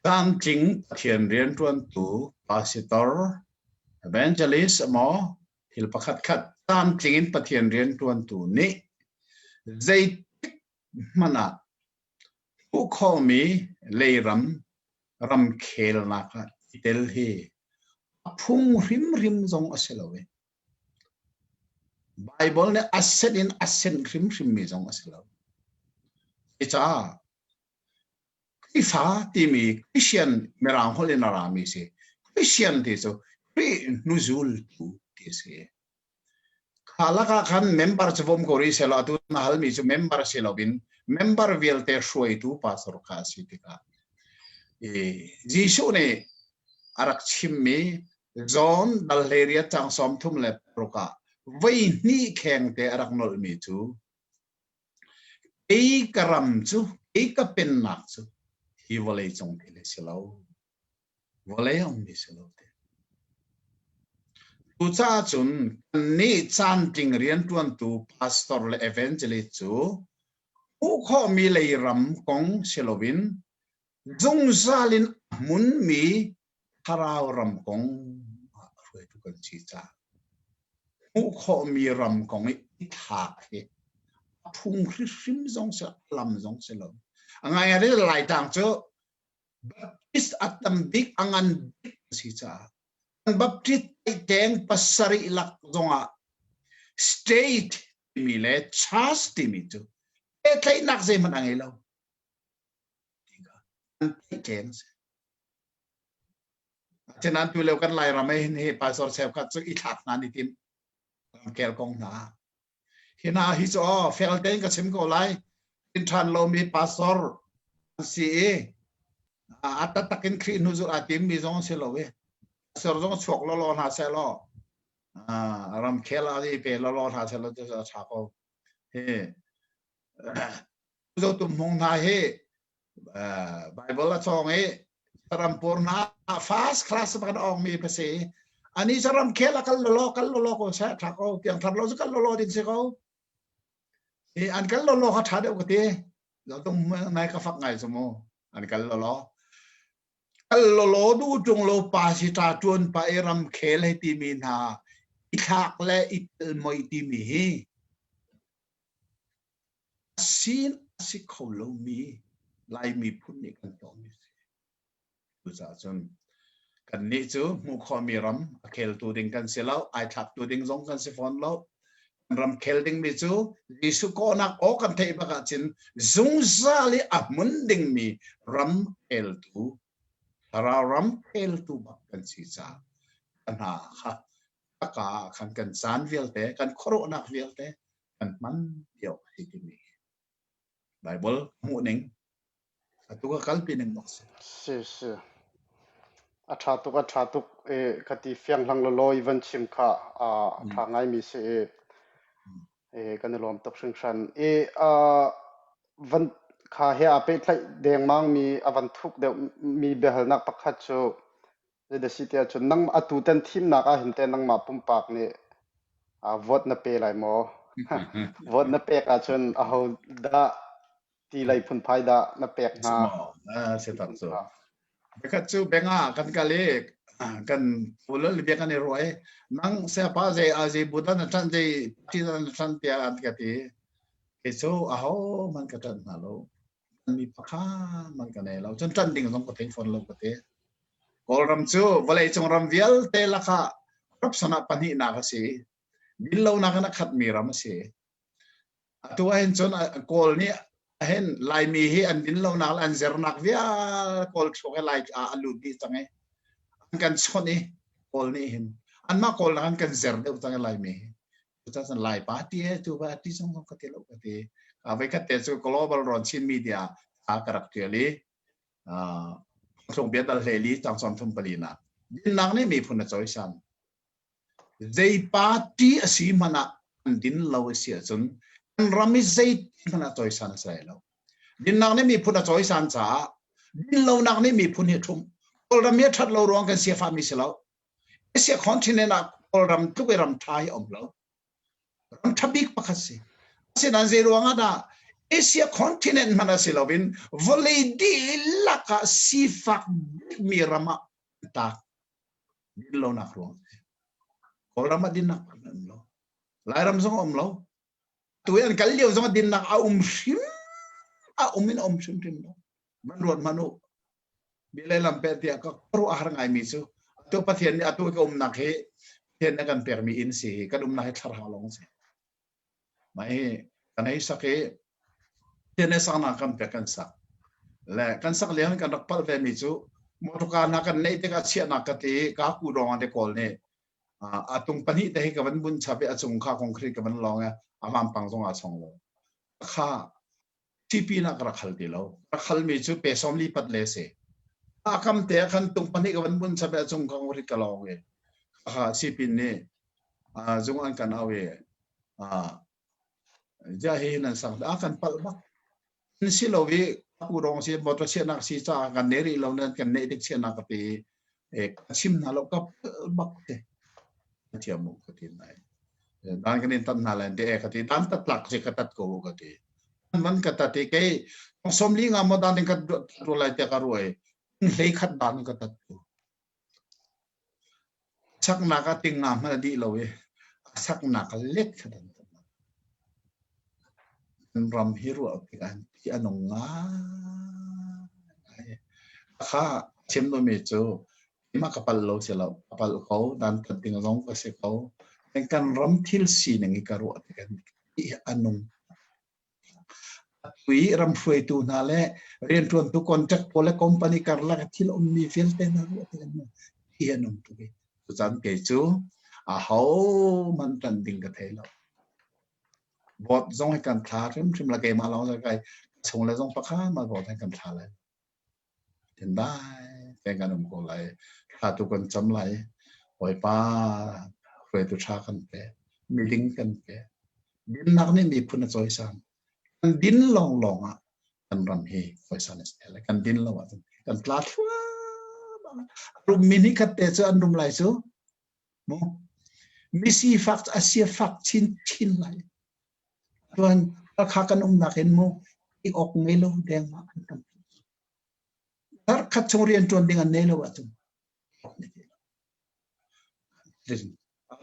Tlamtling Pathian rianṭuantu pastor, evangelist maw thil pakhatkhat tlamtling in Pathian rianṭuantu nih zeitik hmanh ah hmuh khawhmi leiram ramkhelnak ah i tel hi a phung hrimhrim zong a si lo i Baibal nih a senh in a senh hrimhrimmi zong a si lo. Cucaah Khrihfa timi Christian Mirang holh in a rami si. Christian ti cu Khrih hnuzultu ti a si. Kha lakah khan member cu vom ko rih sehlaw atu na halmi cu member si loin member vialte hruaitu pastor kha a si tikah Jesuh nih a rak chimmi John dal hleiriat cang 36 ah voi hnih khengte a rak nolhmi cu kei ka ram cu kei ka pennak cu hi vawlei cung thil a si lo. Vawlei a ummi si lo te. Cucaah cun kannih caantling rianṭuantu pastor le evangelist cu hmuh khawhmi lei ram kong si loin zungzal in a hmunmi thlarau ram kong ah hruaitu kan si caah hmuh khawhmi ram kong i i thlak hi a phung hrihrim zong si a lam zong si lo. A ngai Laitlang cu Baptist a tam bik a ngan bik a si caah Baptist teng pasarih lak zongah state timi le church timi cu pehtlaihnak zeihmanh a ngei lo. An tlaihtleng si. Asinain tu lio kan Lairam ah hin hi pastor cheukhat cu i thlak hna an i tim. Ramkhel kong hna. Hi hna hi cu aw fel tein ka chim ko lai. Tin ṭhan lomi pastor an si i a taktak in Khrih hnu zulh aa timmi zong si lo i pastor zong chuak lawlaw hna seh law ramkhel ah i pe lawlaw hna seh law cu a ṭha ko. Hi Zotum hmung hna hi Bible a cawng i rampur hna first class kan ong mi pa si ani sa ramkhel a kal lolo kal lolo ko sa tha ko tiang thar lo cu kal lolo ding si ko i an kal lolo kha tha deuh ka ti zotum nai ka fak ngai chu mu an kal lolo kal lolo du tung lo pa si ta tuan pa i ramkhel hei ti mi hna i thlak le i tel moi ti mi hi sin a si kho lomi Lai miphun nih kan tuahmi a si. Cucaah cun kannih cu hmuh khawhmi ram a kheltu ding kan si lo, ai thlaktu ding zong kan si fawn lo. Kan ram khel dingmi cu Jesuh kawhnak aw kan theih bak ahcun zungzal i a hmun dingmi ram kheltu, thlarau ram kheltu bak kan si caah hna kha ka ah khan kan caan vialte, kan khuaruahnak vialte kan hman ti awk a si timi. Bible hmuh ning atu ka kalpi ning bak si. Si si. A ṭha tuk a ṭha tuk e ka ti fiang hlang lawlaw i van chim kha a ṭha ngaimi si i e kan i lawm tuk hringhran. E a van kha he aa pehtlaih dengmang mi a van thuk deuh mi biahalnak pakhat cu Zeidah si tiah cun nang atu tan thimnak ah hin teh nangmah pumpak nih vote na pe lai maw? Vote na pek ahcun aho dah ti lei phunphai dah na pek hnga? Si tak cu. Pakhat cu bank ah kan kal i kan pulal bia kan i ruah i nang sayapa zei a zei bu dah na ṭanh zei party dah na ṭanh tiah an ka ti. Kei cu aho hmanh ka ṭanh hna lo. Mi pakhat hmanh ka nei lo. Cun ṭanh ding zong ka thei fawn lo ka ti. Kawlram cu vawleicung ram vialte lakah corruption ah pahnihnak a si. Dinlonak in a khatmi ram a si. Atu ahhin cun Kawl nih hin Laimi hi an dinlonak le an zernak vial Kawl thluak i Lai ah a lut dih cang i an kan chawnh i Kawl nih hin anmah Kawl nak an kan zer deuh cang i Laimi hi. Cucaah Lai party he tu party zong ka ti lo ka ti. Voikhat te cu Global Rawn Chin Media tha ka rak tial i Phungthluk bia dal hlei li cang sawm thum pali nak. Dinnak nih miphun a cawisan. Zei party a si hmanh ah an din lo a si ahcun kan ram i zei hmanh ah cawisan a si lai lo. Dinnak nih miphun a cawisan caah dinlonak nih miphun hi a ṭhumh. Kawlram hi a ṭhat lo ruang kan siafahmi si lo. Asia continent ah Kawlram tluk i ram ṭha hi a um lo. Ram ṭha bik pakhat si. Asinain zei ruang ah dah Asia continent hmanh a si loin vawlei dihlak ah sifak bikmi ram ah tak dinlonak ruang a si. Kawlram ah dinnak hmanh um lo. Lairam zong a um lo. Tu i an kal lio zong ah dinnak a um hrim a um in a um hrimhrim lo. Man ruat hmanh u. Bia le lam peh tiah ka ruah a har ngaimi cu atu Pathian nih atu ka umnak hi Pathian nih a kan pekmi inn si hi kan umnak hi thlarha lawng si. Mah hi kan hei sak i Pathian nih saknak kan pek kan sak. Le kan sak lio kan rak palh ve mi cu motorka hna kan neih tikah chiahnak ka ti ka ku dawng an te kawl nih a tung pahnih te hi ka van bun chap i a cung kha concrete ka van lawng i a vampang zong aa chong lo. Kha TP na ka rak hal ti lo. Rak halmi cu pe sawm li pat le si. A kam te ah khan tung pahnih ka van bun chap i a cung ka rit ka lawng i kha sipin nih zung an kan au i ja hi nan sang a kan palh bak an si lo i ku rong si motor chiahnak si caah kan ne rih lo nan kan neih dik chiahnak ka ti e ka chim hna lo ka palh bak te thiam mu ka ti nai dan kan in tat hna lai de ka ti dan tat tlak si ka tat ko ka ti man ka tat i kei som li nga mo dan in ka ru lai te ka ruai hlei khat dan ka tat ko saknak a ting nga hmanh a dih lo i saknak let kha dan kan ram hi ruah tikah ti a nung ngai kha chim mi cu Keimah ka palh lo si lo, ka palh ko, dan tat ding zong ka si ko. Kan ram thil sining i ka ruah tikah a nung. Atu i ram hruaitu hna le rianṭuantu contract pawl le company karlak thil ummi vialte hna ruah tikah hi a nung tuk i tuchan kei cu aho hmanh ṭanh ding ka thei lo. Vote zong hi kan thla hrimhrim la keimah lawng kai chung le zong pakhat ma vote hi kan thla lai. Tindai tein kan um ko lai. Thla tu kan cam lai. Bawipa hruaitu ṭha kan pe. Miding kan pe. Dinnak nih miphun a cawisan. Kan din lawnglawng ah kan ram hi cawisan a si lai. Kan din lo ahcun kan tla thluahmah. A rummi nih khat te cu an rum lai cu. Mu. Misifak a sia fak chinchin lai. Tuan Hakha kan umnak in mu i awk ngei lo dengmah an tam. Zarh khat chung rian ṭuan ding an nei lo ahcun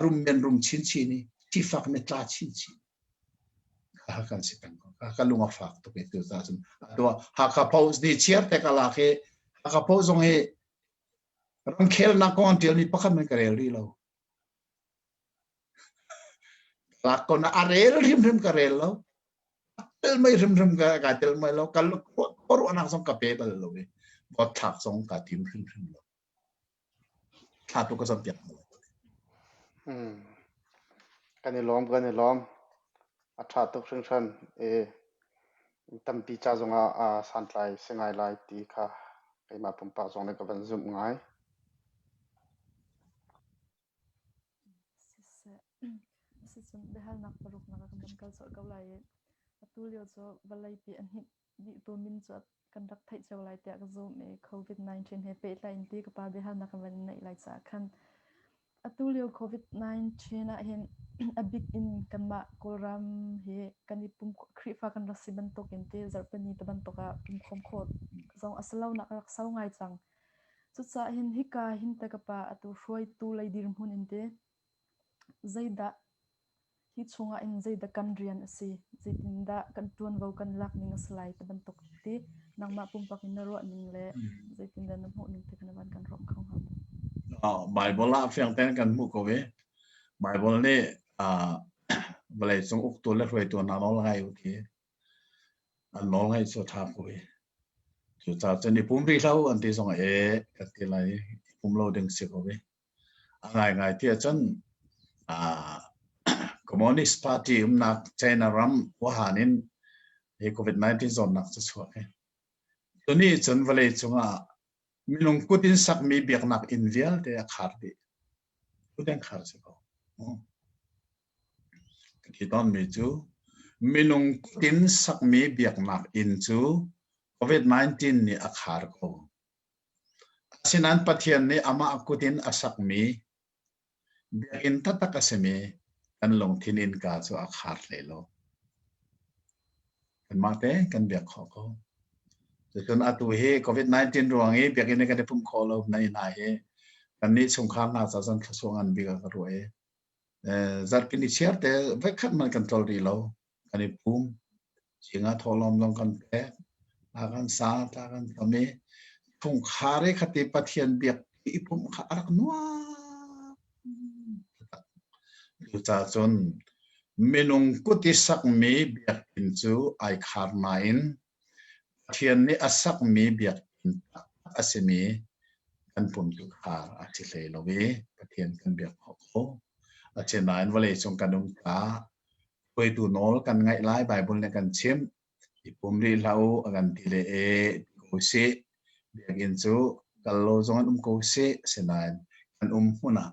rum men rum chinchin i sifak ne tla chinchin. Kha kan si peng ko. Ka lung a fak tuk i tu ta cun Hakha Post ni chiar te ka lak i Hakha Post zong hi ramkhelnak kong an ṭialmi pakhat man ka rel rih lo. Lak ko na a rel hrimhrim ka rel lo. Tel mei hrimhrim ka ka tel mei lo. Ka ruahnak zong ka pe bal lo i vote thlak zong ka tim hrimhrim lo. Thla tu ka zam piak lo. Hmm. Kan i lawm, kan i lawm. A ṭha tuk hringhran. E. Tampi ca zongah aa santlai si ngai lai ti kha keimah pumpak zong nih ka van zumh ngai. Siseh, sicun biahalnak paruknak ah kan van kal colh ko lai i atu lio cu vawleipi a hninh dihtu min cu kan rak theih cio lai tiah ka zumh i COVID-19 he pehtlai in ti ka pa biahalnak kan van in neih lai caah khan atu lio COVID-19 ah hin a bik in kanmah Kawlram hi kan i pum Khrihfa kan rak si bantuk in ti zarhpini te bantuk ah pumkhawm khawh zong a si lo nak a rak sau ngai cang. Cucaah hin hika hin te ka pa atu hruaitu lei dirhmun in ti zeidah hi chungah in zeidah kan rian a si, zeitindah kan ṭuanvo kan lak ning a si lai ti bantuk ti nangmah pumpak in na ruah ning le zeitindah na hmuh ning ti kha na van kan hrawmh kho hnga maw? Bible ah fiang tein kan hmuh ko i Bible nih vawlei cung uktu le hruaitu hna nawl ngai u ti an nawl ngaih cu a ṭha ko i cucaah cun i pum rih hlah u an ti zong e kan ti lai i pum lo ding si ko i A ngaingai ti ahcun Communist Party umnak China ram Wuhan in hi COVID-19 zawtnak cu chuak hi. Tuni cun vawlei cungah minung kut in sakmi biaknak inn vialte a khar dih. Kut in khar si ko. Ka ti tawnmi cu minung kut in sakmi biaknak inn cu COVID-19 nih a khar ko. Asinain Pathian nih amah kut in a sakmi biakinn taktak a simi kan lungthin innka cu a khar hlei lo. Kanmah te kan biak khawh ko. Cucun atu hi COVID-19 ruang i biakinn i kan i pumh khawh lo na hna hi kannih chungkhar hna ca cun thluachuah ngan bik ah ka ruah i zarhpi ni chiar te voikhat hmanh kan tlol rih lo. Kan i pum. Zing ah thawhlawm zong kan pek. Hla kan sa, tla kan cam i chungkhar i khati Pathian biak i pumh kha a rak nuam. Cucaah cun minung kut i sakmi biakinn cu ai khar nain Pathian nih a sakmi biakinn taktak a simi kan pum cu khar a si hlei lo i Pathian kan biak khawh ko. Asinain vawleicung kan um caah hruaitu nawl kan ngaih lai Bible nih kan chimh. I pum rih hlah u a kan ti le e ti ko sih. Biakinn cu kal lo zong in um ko sih. Asinain kan um hmun ah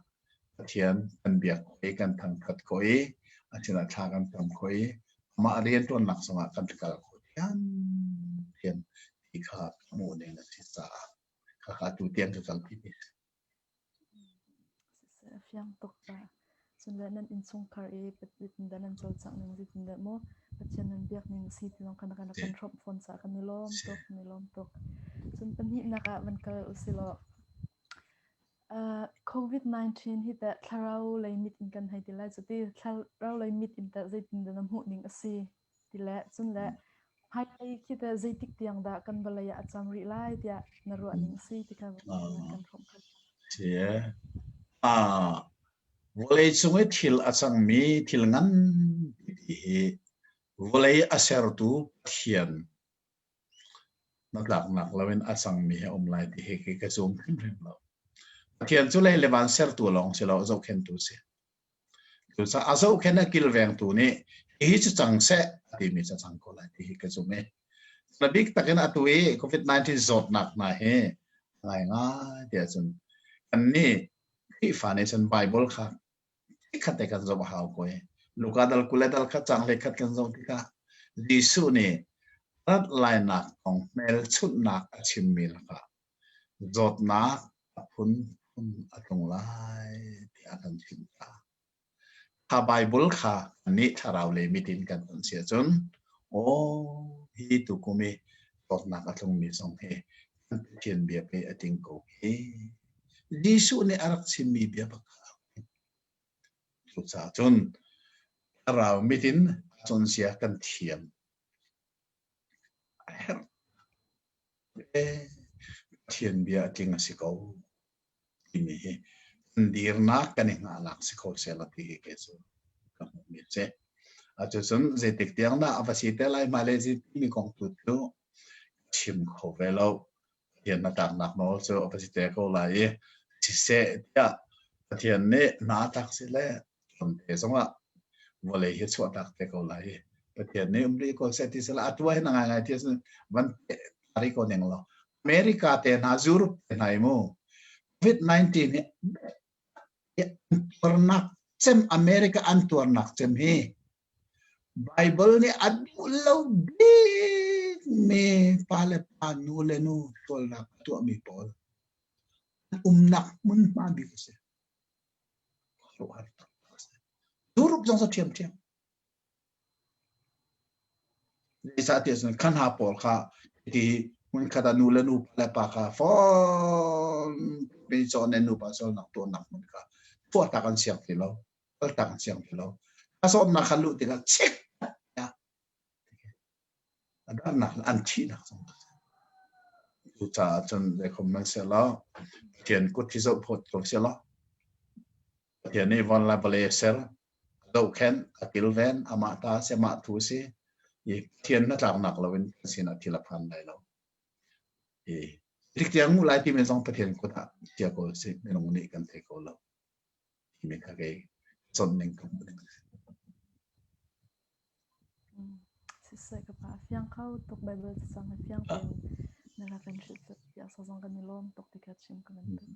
Pathian kan biak khawh i kan thangthat khawh i a sinah thla kan cam khawh i amah rianṭuannak zongah kan kal khawh thiamthiam ti kha ka hmuh ning a si caah khakha tu tiang ka kalpi mi a si. Siseh a fiang tuk ta. Cun le nan innchungkhar i zeitindah nan cawlcangh ning zeitindah maw Pathian nan biak ning a si ti zong kha na kan hrawmh fawn caah kan i lawm tuk, kan i lawm tuk. Cun pahnihnak ah van kal usilaw uh, COVID-19 hi teh thlarau lei mit in kan hei ti lai cuti thlarau lei mit in teh zeitindah na hmuh ning a si ti le cun le hmailei khi teh zeitik tiang dah kan vawlei ah a cam rih lai tiah na ruah ning si ti kha kan hrawmh kho. Si ah vawlei cung i thil a cangmi thil ngan pipi hi vawlei a sertu Pathian hnatlaknak loin a cangmi hi a um lai ti hi ka zum hrimhrim lo. Pathian cu lei le van sertu lawng si lo zohkhentu si. Cucaah a zohkhenh a kilvengtu nih hihi cu cang seh a timi cu a cang ko lai ti hi ka zumh i a bik takin atu i COVID-19 zawtnak hna hi ngaingai tiah cun kannih Khrihfa nih cun Bible kha khat te kan zoh a hau ko i Luka dal 20 le dal khat cang hlei khat kan zoh tikah Jesuh nih rat lainak kong hmelchunhnak a chimmi lakah Zawtnak a phunphun a tlung lai tiah a kan chimh ta. Kha Baibal kha kannih thlarau lei mit in kan ton si ahcun aw hi tukum i zawtnak a tlungmi zong hi kan Pathian bia pei a tling ko hi. Jesuh nih a rak chimmi bia bak kha a rak tling. Cucaah cun thlarau mit in cawnzia kan thiam a herh. Pathian bia a tling a si ko timi hi kan dirnak kan i hngahnak si kho sehla ti hi kei cu ka hmuhmi a si. Cucun zeitik tiang dah a va si te lai hmailei timi kong tu cu chim kho ve lo. Pathian hnatlaknak nawl cu a va si te ko lai i siseh tiah Pathian nih hna a tlak si le tlawmte zongah vawlei hi chuahtak te ko lai i. Pathian nih um rih ko seh ti sila atu ah hin a ngaingai ti ahcun van tari ko ning law America te hna Europe te hna i mu COVID-19 hi an tuarnak cem America an tuarnak cem hi Bible nih a duh lo bik mi pa le pa nu le nu sualnak a tuahmi pawl an umnak hmunhma bik a si. Khuaruahhar taktak a si. Europe zong cu ṭhiamṭhiam. Zeicahtiah cun kha hna pawl kha ti hmunkhat ah nu le nu pa le pa kha fawn mi cawn le nupa sualnak tuahnak hmun kha chuahtak an siang ti lo, kaltak an siang ti lo. A sawmnak kha luh tikah chik a darnak an thihnak zong a si. Cucaah cun zeikhom nan si lo, Pathian kut hi zoh phawt ko si lo. Pathian nih van le vawlei a ser, a zohkhenh, a kilven, amah ta a si, amah thu a si. I Pathian hnatlaknak loin kan sinah thil a phan lai lo. I dik tiang hmuh lai timi zong Pathian kut ah chia ko si, minung nih kan thei ko lo. Timi kha kei chawnh ning ka hmuh ning a si. Siseh ka pa fiang kho tuk Bible cacang hi fiang tein na rak kan hrilh piak sa zong kan i lawm tuk ti kha chim ka van duh.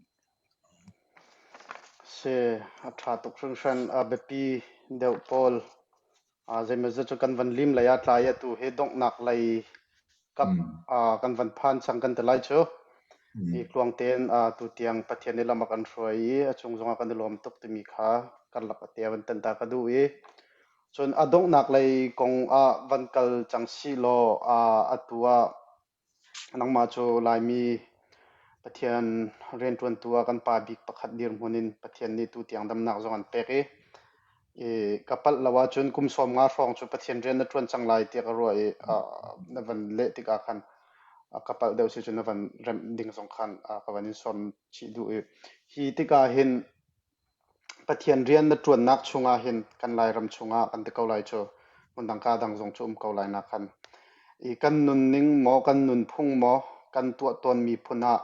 Si, a ṭha tuk hringhran. A biapi deuh pawl zeimawzat cu kan van lim lei ah tlai i atu hi donghnak lei kap kan van phan cang kan ti lai cu. I tluang tein tutiang Pathian nih lam a kan hruai i a cung zongah kan i lawm tuk timi kha karlak ate a van tan ta ka duh i cun a donghnak lei kong ah van kal cang sih law atu ah Nangmah cu Laimi Pathian rianṭuantu ah kan pa bik pakhat dirhmun in Pathian nih tutiang damnak zong an pek i, i ka palh lo ahcun kum 50 hrawng cu Pathian rian na ṭuan cang lai tiah ka ruah i na van leh tikah khan ka palh deuh si cun na van remh ding zong khan ka van in sawm chih duh i hi tikah hin Pathian rian na ṭuannak chungah hin kan Lairam chungah kan ti ko lai cu hmundang kaa dang zong cu um ko lai nak khan i kan nunning maw kan nunphung maw kan tuah tawnmi phun ah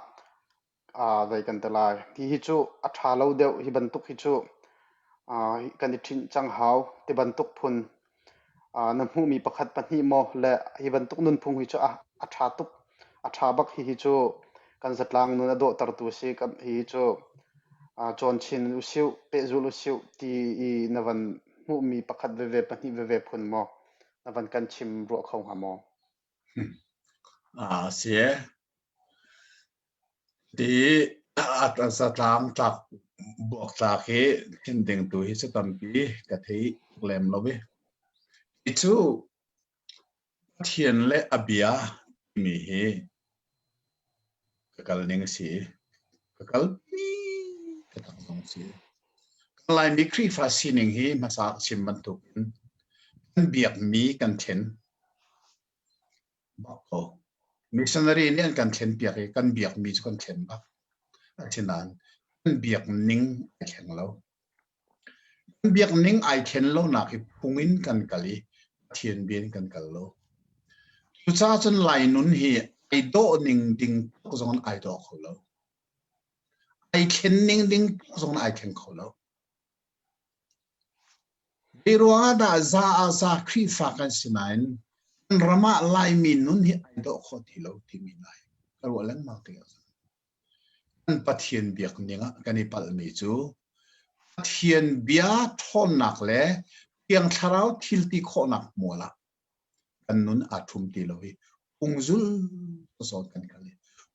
zei kan ti lai. Hihi cu a ṭha lo deuh hi bantuk hi cu kan i ṭhinh cang hau ti bantuk phun na hmuhmi pakhat pahnih maw le hi bantuk nunphung hi cu a ṭha tuk a ṭha bak hihi cu kan zatlang nun a dawhtertu a si hihi cu cawn chin usih pehzulh usih ti i na van hmuhmi pakhat veve pahnih veve phun maw na van kan chim ruah kho hnga maw? A si e. Ti zatlang tlak buaktlak hi thin ding tu hi cu tampi ka thei lem lo i. Hi cu Pathian le a bia timi hi ka kal ning a si i ka kalpi taktak zong a si. Kan Laimi Khrihfa sining hi hmasa ka chim bantukin kan biakmi kan thlen. Bak ko. Missionary nih an kan thlenpiak i kan biakmi cu kan thlen bak. Asinain kan biak ning ai thleng lo. Kan biak ning ai thlen lonak hi phung in kan kal i Pathian bia in kan kal lo. Cucaah cun Lai nun hi ai dawh ning ding tuk zong in ai dawh kho lo. Ai thlen ning ding tuk zong in ai thleng kho lo. Zei ruangah dah za ah za Khrihfa kan si nain kan ram ah Laimi nun hi ai dawh khawh ti lo timi lai ka ruah lengmang tikah kan Pathian biak ning ah kan i palhmi cu Pathian bia ṭhawnnak le Thiang Thlarau thil ti khawhnak hmual ah kan nun aa ṭhum ti lo i phungzul zawn kan kal i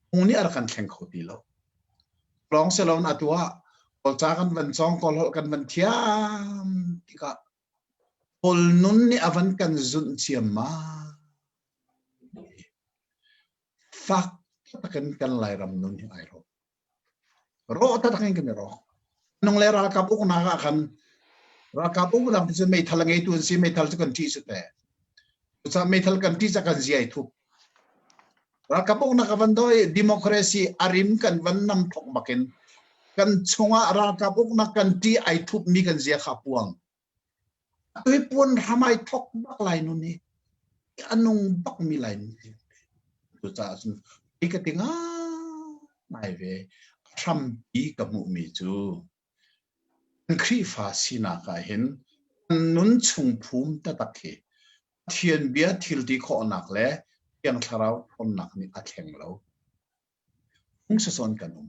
phung nih a rak kan thleng kho ti lo. Lawng si loin atu ah Kawlca kan van cawng, Kawlholh kan van thiam tikah Kawl nun nih a van kan zunh ciammam. Fak takin kan Lairam nun hi ai rawk. Rawh taktak in kan i rawk. Nung le ralkap uknak ah khan ralkap uknak ti cu meithal a ngeitu an si meithal cu kan ṭih cu te. Cucaah meithal kan ṭih ca kan ziai thup. Ralkap uknak a van dawi democracy a rim kan van nam thok bakin kan chungah ralkap uknak kan ṭih ai thupmi kan zia kha puang. Atu hi puan hram ai thok bak lai nun hi a nung bak mi lai nun hi. Cucaah cun hi ka ti ngai ve. A hrampi ka hmuhmi cu kan Khrihfa sinak ah hin kan nun chung phum taktak hi. Pathian bia thil ti khawhnak le Thiang Thlarau ṭhawnnak nih a thleng lo. Phungsasawn kan um.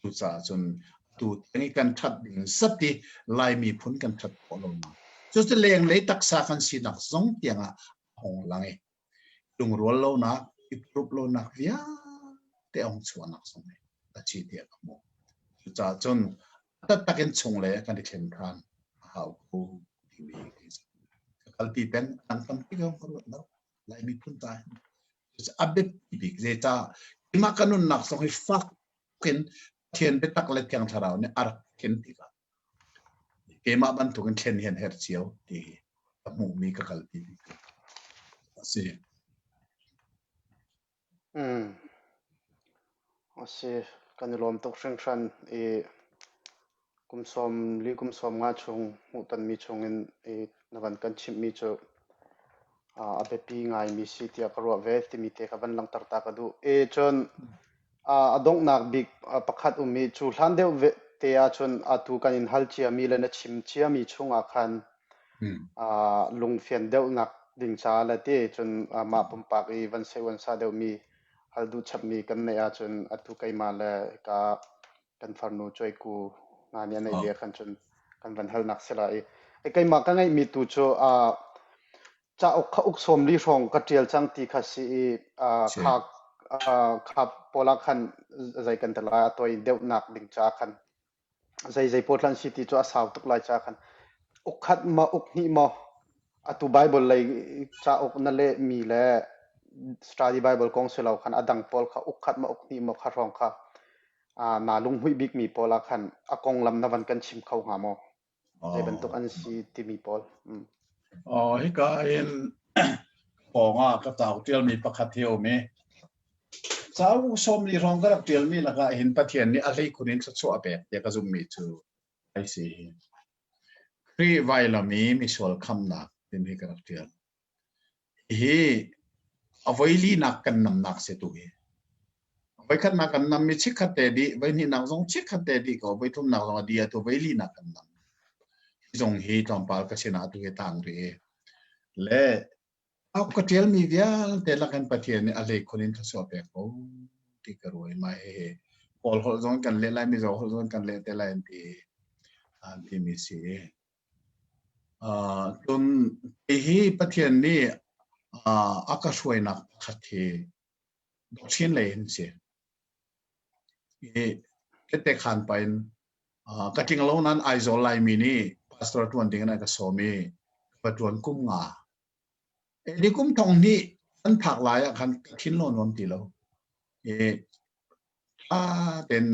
Cucaah cun atu tiang i kan ṭhat ding zat i Lai miphun kan ṭhat khawh lonak. Cucu lenglei taksa kan sinak zong tiangah a hung lang i lungrual lonak, i prup lonak vialte a hung chuahnak zong hi a ci tiah ka hmuh. Cucaah cun taktak in chunglei ah kan i thlen ṭhan a hau ko timi ka kalpi peng a dang tampi ka ruat lo. Lai miphun ta hin a biapi bik zeicah keimah ka nunnak zong hi fak in Pathian biatak le Thiang Thlarau nih a rak thlen tikah keimah bantukin thlen hi an herh cio ti hi ka hmuhmi ka kalpi mi a si. Mm. A si, kan i lawm tuk hringhran i kum 40 kum 50 chung hmuhtonmi chungin i na van kan chimhmi cu a biapi ngaimi si tiah ka ruah ve timi te kha van langhter ta ka duh. E cun a donghnak bik pakhat um i cu hlan deuh te ahcun atu kan in hal ciami le na chim ciami chungah khan lungfian deuhnak ding caah le ti cun mah pumpak i van seh van sa deuhmi hal duh chapmi kan neih ahcun atu keimah le ka kan farnu Cuaiku nga nih a neih ve khan cun kan van halnak si la i keimah ka ngeihmi tu cu cauk kha uk 40 hrawng ka ṭial cang ti kha si i kha kha pawl ah khan zei kan ti lai a toi deuhnak ding caah khan zei zei pawl hlan si ti cu a sau tuk lai caah khan uk khat maw uk hnih maw atu Bible lei cauk na leh mi le study Bible kong si lo khan a dang pawl kha uk khat maw uk hnih maw kha hrawng kha naa lunghmuih bikmi pawl ah khan a konglam na van kan chim kho hnga maw? Zei bantuk an si timi pawl. Mm. Oh, hika in pawng ah ka cauk ṭialmi pakhat hi a um i cauk 40 hrawng ka rak ṭialmi lakah hin Pathian nih a hleikhun in thluachuah a pek tiah ka zumhmi cu ai si hi. Khrih vailam i misual khamnak timi hi ka rak ṭial. Hi a voilinak kan namnak si tu hi. Voikhatnak kan nam mi chikkhat te dih, voihnihnak zong chikkhat te dih ko, voithumnak zong a di atu voilinak kan nam. Hi zong hi tlawmpal ka sinah tu hi tang rih. Le au ka tial mi vialte lakin Pathian nih a hleikhun in thluachuah pek ko ti ka ruai mai he Kawl holh zong kan leh lai, Mizo holh zong kan leh te lai an ti an ti mi si. Cun hihi Pathian nih a ka hruainak pakhat hi doctrine lei in si. I tette khan pa in ka tling lo nain Aizawl Laimi nih pastor ṭuan ding in an ka sawm i ka ṭuan kum nga. Ni kum thong hnih an phak lai ah khan ka thin lo nuam ti lo. I ṭha tein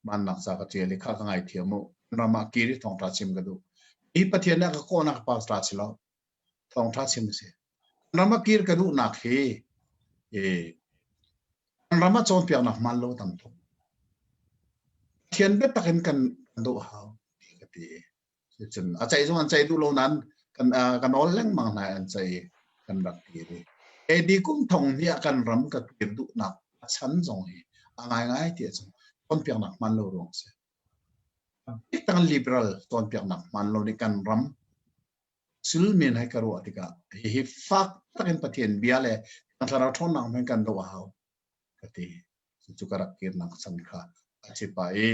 mannak ca ka ṭial i kha ka ngaithiam u. Ram ah kir i thawngṭha chim ka duh. Hi Pathian nih a ka kawhnak pastor si lo. Thawngṭha chim a si. Ram ah kir ka duhnak hi i ram ah cawnpiaknak hmaan lo tam tuk. Pathian biatak in kan doh hau ti ka ti. Cun a ceih zong an ceih duh lo nain kan ka nawl lengmang hna an ceih kan rak kir i AD kum thong hnih ah kan ram ka kir duhnak a chan zong hi a ngaingai ti ahcun cawnpiaknak hman lo ruang si. Bik liberal cawnpiaknak hman lo nih kan ram sulmin hai ka ruah tikah hihi fak takin Pathian bia le thlarau ṭhawnnak hmang kan doh a hau ka ti. Cucu ka rak kirnak chan kha a si pah i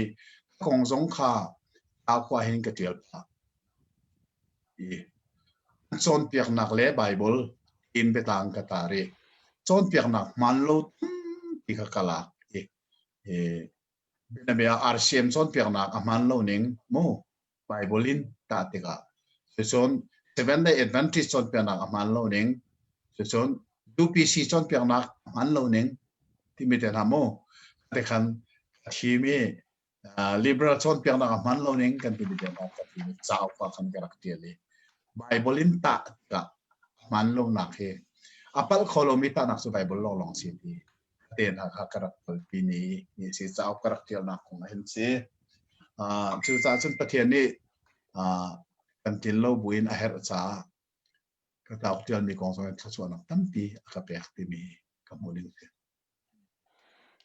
kong zong kha khua hin ka ṭial phah. I cawnpiaknak le Bible in biatlang ka tar i cawnpiaknak hmaan lo tampi kha ka lak i bianabia RCM cawnpiaknak a hmaan lo ning mu Bible in tah tikah cucun Seventh Day Adventist cawnpiaknak a hmaan lo ning cucun UPC cawnpiaknak a hmaan lo ning timi te hna mu te khan a thim i liberal cawnpiaknak a hmaan lo ning kan timi te hna ka thim i cauk ah khan ka rak tial i Bible in tah tikah a hmaan lonak hi a palh kho lomi tahnak cu Bible lawnglawng si ti te hna kha ka rak kalpi ni ni si cauk ka rak tialnak kong ah hin si. Cucaah cun Pathian nih kan tlin lo buin a herh caah ka cauk tialmi kong zong in thluachuahnak tampi a ka pek timi ka hmuh ning si.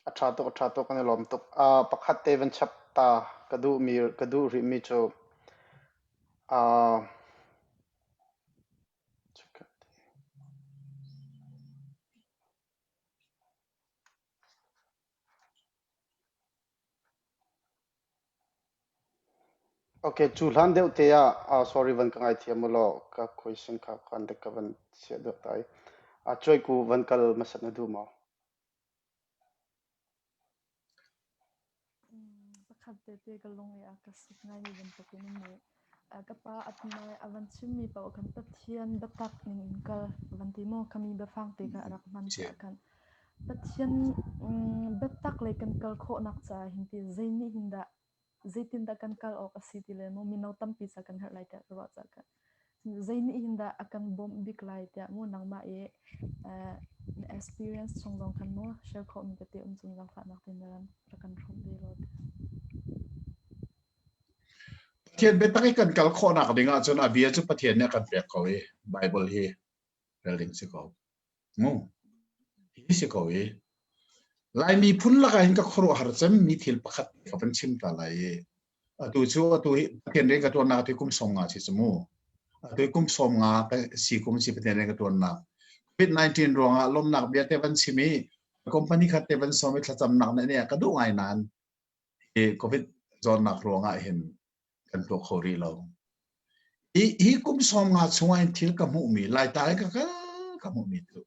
A ṭha tuk, a ṭha tuk, kan i lawm tuk. Uh, pakhat te van chap ta ka duh mi ka duh rih mi cu uh, Okay, cu hlan deuh te ah, uh, sorry van ka ngaithiam u law, ka question kha khan dek ka van chiah deuh tai. A cuai ku van kal hmasat na duh maw? Pakhat tete ka lung i a ka sik ngaimi bantukin um i ka pa a a van chimmi paoh khan Pathian biatak ning in kal van ti maw khami biafang te kha a rak hman caah khan Pathian biatak lei kan kal khawhnak caah hin ti zei nih hin dah zeitindah kan kal awk a si ti le maw mino tampi ca kan herh lai tiah ka ruah caah khan zei nih hin dah a kan bawmh bik lai tiah mu nangmah i na experience chung zong khan mu share khawhmi tete um cung zaangfahnak tein na rak kan hrawmh ve law. Pathian biatak i kan kal khawhnak ding ahcun a bia cu Pathian nih a kan pek ko i Bible hi rel ding si ko. Mu. Hi si ko i Laimi phun lakah hin ka khuaruahhar cemmi thil pakhat ka van chim ta lai i atu cu atu hi Pathian rian ka ṭuannak atu kum sawm nga si cu mu. Atu hi kum sawm nga ka si kum si Pathian rian ka ṭuannak. COVID-19 ruangah lawmnak bia te van chim i company khat te van sawm i thlacamnak na nih ka duh ngai nain hi COVID zawtnak ruangah hin kan tuah kho rih lo. Hi, hi kum sawm nga chungah hin thil ka hmuhmi, Laitlai ka kal ka hmuhmi cu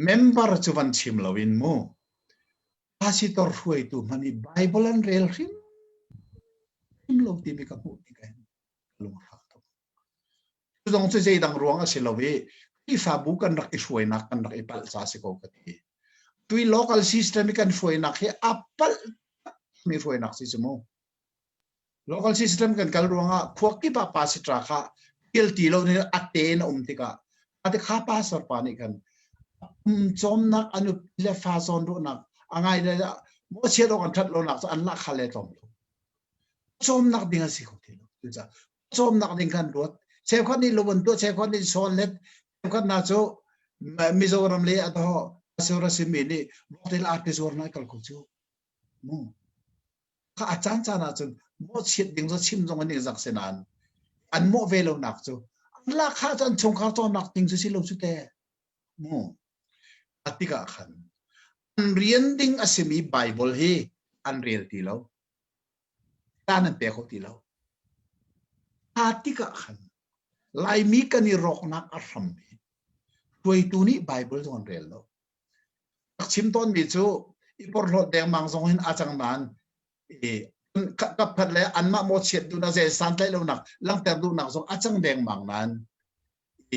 member cu van chim loin mu pasitor hruaitu hmanh i Bible an rel hrim hrim lo timi ka hmuh tikah hin lungfak tuk. Cu zong cu zeidang ruang a si lo i Khrihfabu kan rak i hruainak kan rak i palh ca si ko ka ti. Tui local system i kan hruainak hi a palh mi hruainak si cu mu. Local system kan kal ruangah khua kip ah pasitra kha kil ti lo nih a te na um tikah ate kha pastor pa nih khan um cawmnak anu le fa zawn ruahnak a ngai le mo chiat awk an that lo nak cu an lah kha le tlawm tuk cawmnak ding a si kho ti lo cucaah cawmnak ding kan ruat cheukhat nih lubun tuah cheukhat nih sawn let cheukhat na cu Mizoram le a to Asura simi nih voktel arte zuar nai kal ko cu mu kha a caan caan ahcun mawhchiat ding cu chim zong an i zak si nain an mawh ve lonak cu an lahkhah cu an chungkhar cawnnak ding cu si lo cu te mu a tikah khan an rian ding a simi Bible hi an rel ti lo caan an pe kho ti lo a tikah khan Laimi kan i rawknak a hram hi hruaitu nih Bible zong an rel lo Rak chim tawnmi cu i porhlawt dengmang zong hin a cang nain i kapkhat le anmah mawhchiat duhnak zei santlaih lonak langhter duhnak zong a cang dengmang nain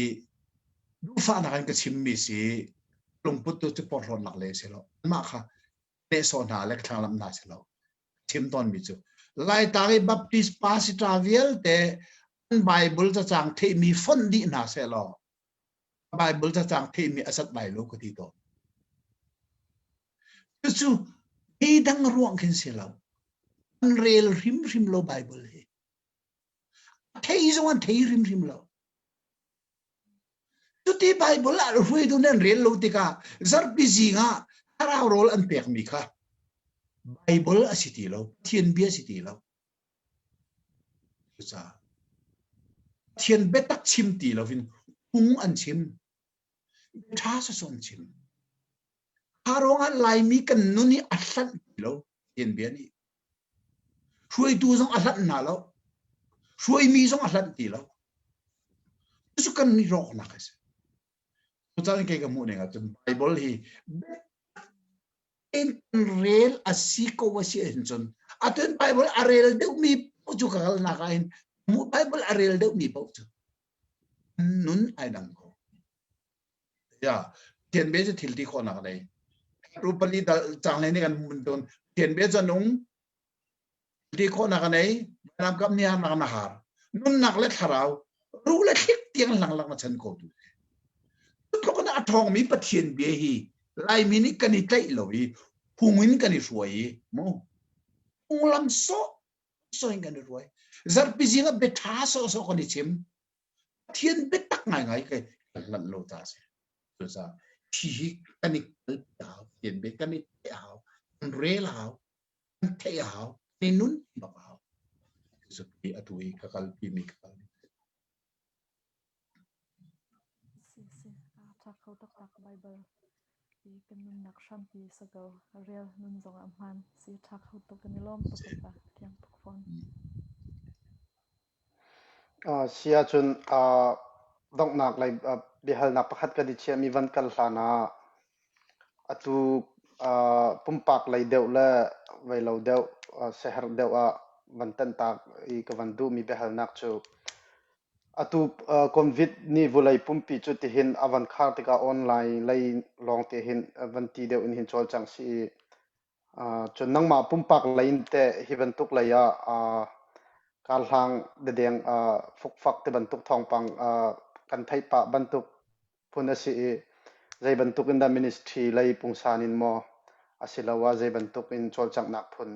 i duhfahnak in ka chimmi si lungput tu cu porhlawtnak le si lo anmah kha nehsawh hna le thlanglamh hna si lo chim tawnmi cu Laitlang i Baptist pastor vialte an Bible cacang theihmi fonh dih hna seh law Bible cacang theihmi a sat lai lo ka ti tawn. Cucu dang ruang khin si lo. An rel hrimhrim lo Bible hi. A thei zong an thei hrimhrim lo. Cuti Bible ah hruaitu nan rel lo tikah zarhpi zing ah thlarau rawl an pekmi kha Bible a si ti lo, Pathian bia si ti lo. Cucaah Pathian biatak chim ti loin phung an chim. Ṭha sawsawh an chim. Kha ruangah Laimi kan nun hi a hlanh ti lo Pathian bia nih. Hruaitu zong a hlanh hna lo. Hruaimi zong a hlanh ti lo. Cucu kan i rawknak a si. Cucaah kei ka hmuh ning ahcun Bible hi in rel a si ko a si ahcun atu in Bible a rel deuhmi paoh cu ka kalnak ah hin Bible a rel deuhmi paoh cu nun ai dang ko. Ya, Pathian bia cu thil ti khawhnak nei. Ru pali dal cang le nih kan mun tawn. Pathian bia cu nung ti khawhnak a nei lam kap ni har nak na har nunnak le thlarau ru le thlik tiang lang lak na chan ko tu tluk na a thawng mi pathian bia hi laimi nih kan i tlaih lo i phung in kan i hruai i mu phunglam so so in kan i hruai zarpi zing ah bia tha so so kan i chim pathian biatak ngai ngai kai kan lanh lo ta si cucaah hi hi kan i kal hau pathian bia kan i tlaih hau kan rel hau kan theih a hau ni nun bak a hau cucu atu i ka kalpi mi ka kal Si si a tha kho taktak Bible i kan nunnak hrampi sa ko real nun zong ah hman si tha kho tuk kan i lawm tuk pa thiang tuk fawn. Si ahcun donghnak lei biahalnak pakhat kan i chiahmi van kal hlan ah atu pumpak lei deuh le vei lo deuh siaherh deuh ah van tanhtak i ka van duhmi biahalnak cu atu COVID nih vawlei pumpi cu tihin a van khar tikah online lei lawngte hin van ti deuh in hin cawlcang si i Cun nangmah pumpak lei in teh hi bantuk lei ah karhlang dedeng fukfak ti bantuk thawngpang kan theih pah bantuk phun a si i zei bantuk in dah ministry lei pungsan in maw asiloah zei bantuk in cawlcanghnak phun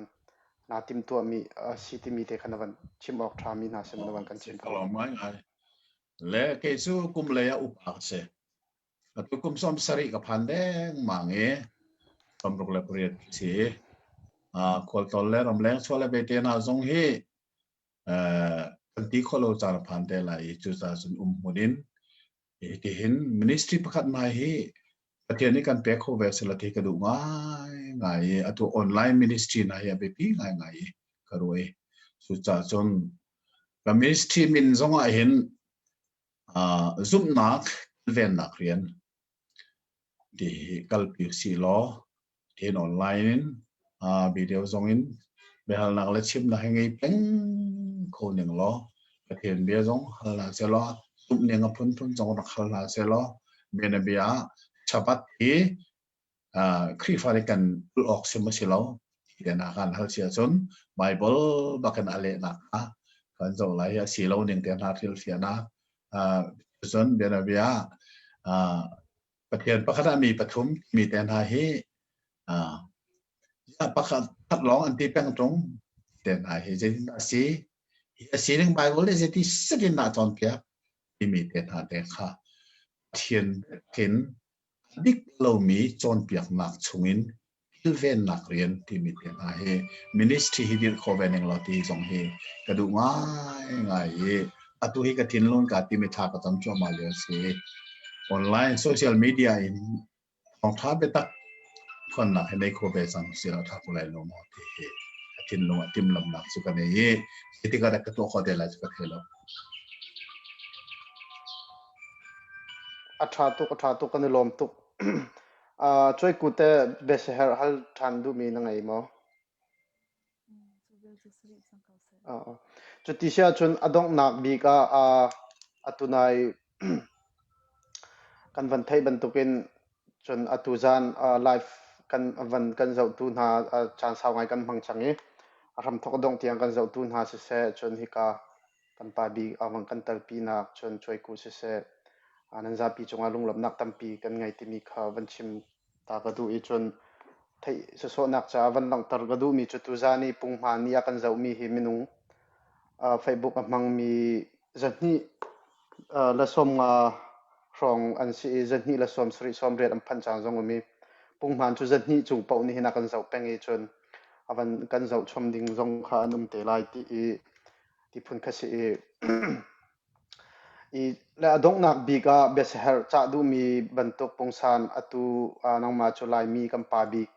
naa timhtuahmi a si timi te kha na van chim awk ṭhami hna si maw na van kan chim kho? Ka lawm ngaingai. Le kei cu kum lei ah upa ka si. Atu kum 70 ka phan dengmang i 68 si. Khualtlawn le ramleng chuah le bete hna zong hi kan ti khawh lo caan a phan te lai i cucaah cun um hmun in tihin ministry pakhat hna hi Pathian nih kan pek kho ve sela ti ka duh ngai ngai i atu online ministry hna hi a biapi ngai ngai i ka ruah i cucaah cun ka ministry min zong ah hin Zumhnak kilvennak rian ti hi kalpi usih law tin online in video zong in biahalnak le chimnak hi ngei peng kho ning law Pathian bia zong hal hna sehlaw zumhning a phunphun zong rak hal hna sehlaw bianabia ah Shabbat hi Khrihfa nih kan ulh awk sim a si lo ti na kan hal si ahcun Bible bakin a lehnak kha kan zoh lai a si lo ning te hna thil fiahnak cun bianabia Pathian pakhat ah mi pathum mi te hna hi pakhat khat lawng an ti peng ṭung te hna hi zeitin a si hi a sining Bible nih zeiti setin dah cawnpiak timi te hna te kha Pathian in A dik lomi cawnpiaknak chungin kilvennak rian timi te hna hi ministry hi dirh khawh ve ning law ti zong hi ka duh ngaingai i atu hi ka thinlung kaa timi thla ka cam cuahmah lio a si. Online social media in thawngtha biatak phuannak hi nei kho ve cang si lo tha ko lai lo maw ti hi ka thinlung ah timhlamhnak cu ka nei i zeitik ah dah ka tuah khawh te lai cu ka thei lo. A ṭha tuk, a ṭha tuk, kan i lawm tuk. Uh, Cuaiku teh biasiherh hal ṭhan duhmi na ngei maw? Uh, cuti si ahcun a donghnak bik ah uh, atu nai kan van theih bantukin cun atu zan uh, live kan van kan zohtu hna uh, caan sau ngai kan hmang cang i a hramthawk a dongh tiang kan zohtu hna siseh cun hika kan pa bik a van kan telpinak cun Cuaiku siseh nan zapi cungah lunglawmhnak tampi kan ngei timi kha van chim ta ka duh i cun theih sawsawhnak caah van langhter ka duhmi cu tuzan i punghman nih a kan zohmi hi minung Facebook a hmangmi zahnih le 50 hrawng an si i zahnih le 70 80 an phanh caan zong um i punghman cu zahnih cung paoh nih hin a kan zoh peng i cun a van kan zoh chom ding zong kha an um te lai ti i ti phun kha si i i le a donghnak bik ah biasiherh cah duhmi bantuk pungsan atu nangmah cu Laimi kan pa bik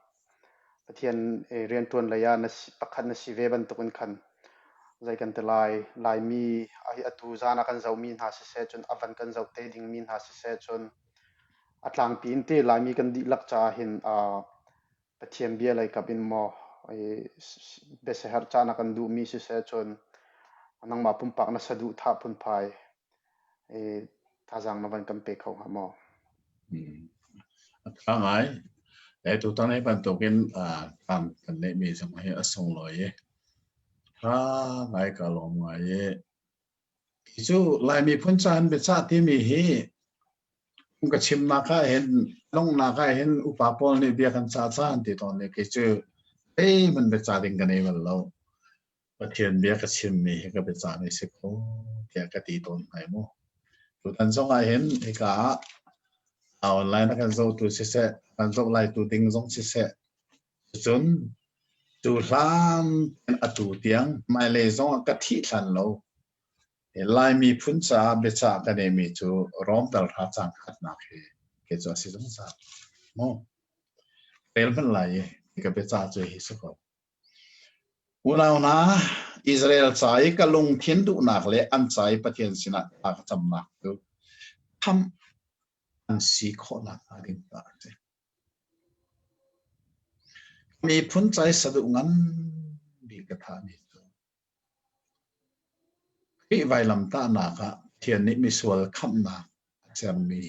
Pathian rianṭuan lei ah na si, pakhat na si ve bantukin khan zei kan ti lai Laimi atu zan ah kan zohmi hna siseh cun a van kan zoh te dingmi hna siseh cun a tlangpi in ti Laimi kan dihlak caah hin Pathian bia lei kap in maw biasiherh caan ah kan duhmi siseh cun nangmah pumpak na saduhthah phunphai thazaang na van kan pe kho hnga maw? A ṭha ngai. E tutan hi bantukin caan kan neihmi zong hi a sunglawi i ṭha ngai ka lawm ngai i Hi cu Lai miphun caan biacah timi hi ka chimnak ah hin donghnak ah hin upa pawl nih bia kan cah caan ti tawn i kei cu zeihmanh biacah ding ka nei bal lo. Pathian bia ka chimmi hi ka biacahmi si ko tiah ka ti tawn hna mu. Tutan zong ah hin hika ah online a kan zohtu siseh, kan zoh laitu ding zong siseh, cun cu hlan atu tiang hmailei zong ah ka thih hlan lo Lai miphun caah biacah ka neimi cu Rom dal hra cang khatnak hi kei cu a si zungzal. Mu. Rel hmanh lai i ka biacah cu hi si ko. Unau hna, Israel ca i ka lungthin duhnak le an ca i Pathian sinah thla ka camnak cu khamh an si khawhnak hnga ding caah a si. Miphun ca i saduh ngan bik ka thahmi cu Khrih vailamtahnak ah Pathian nih misual khamhnak a sermi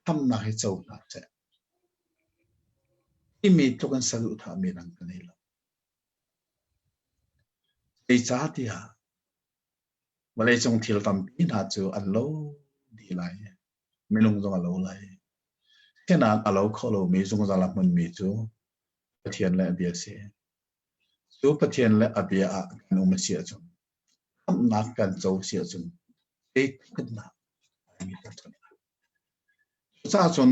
khamhnak hi co hna seh. Timi tluk in saduhthahmi dang ka nei lo. Zeicahtiah vawleicung thil tampi hna cu an lo dih lai i minung zong a lo lai. Asinain a lo kho lomi zungzal a hmunmi cu Pathian le a bia a si. Cu Pathian le a bia ah kan um a si ahcun khamhnak kan co a si ahcun zeitluk in dah Cucaah cun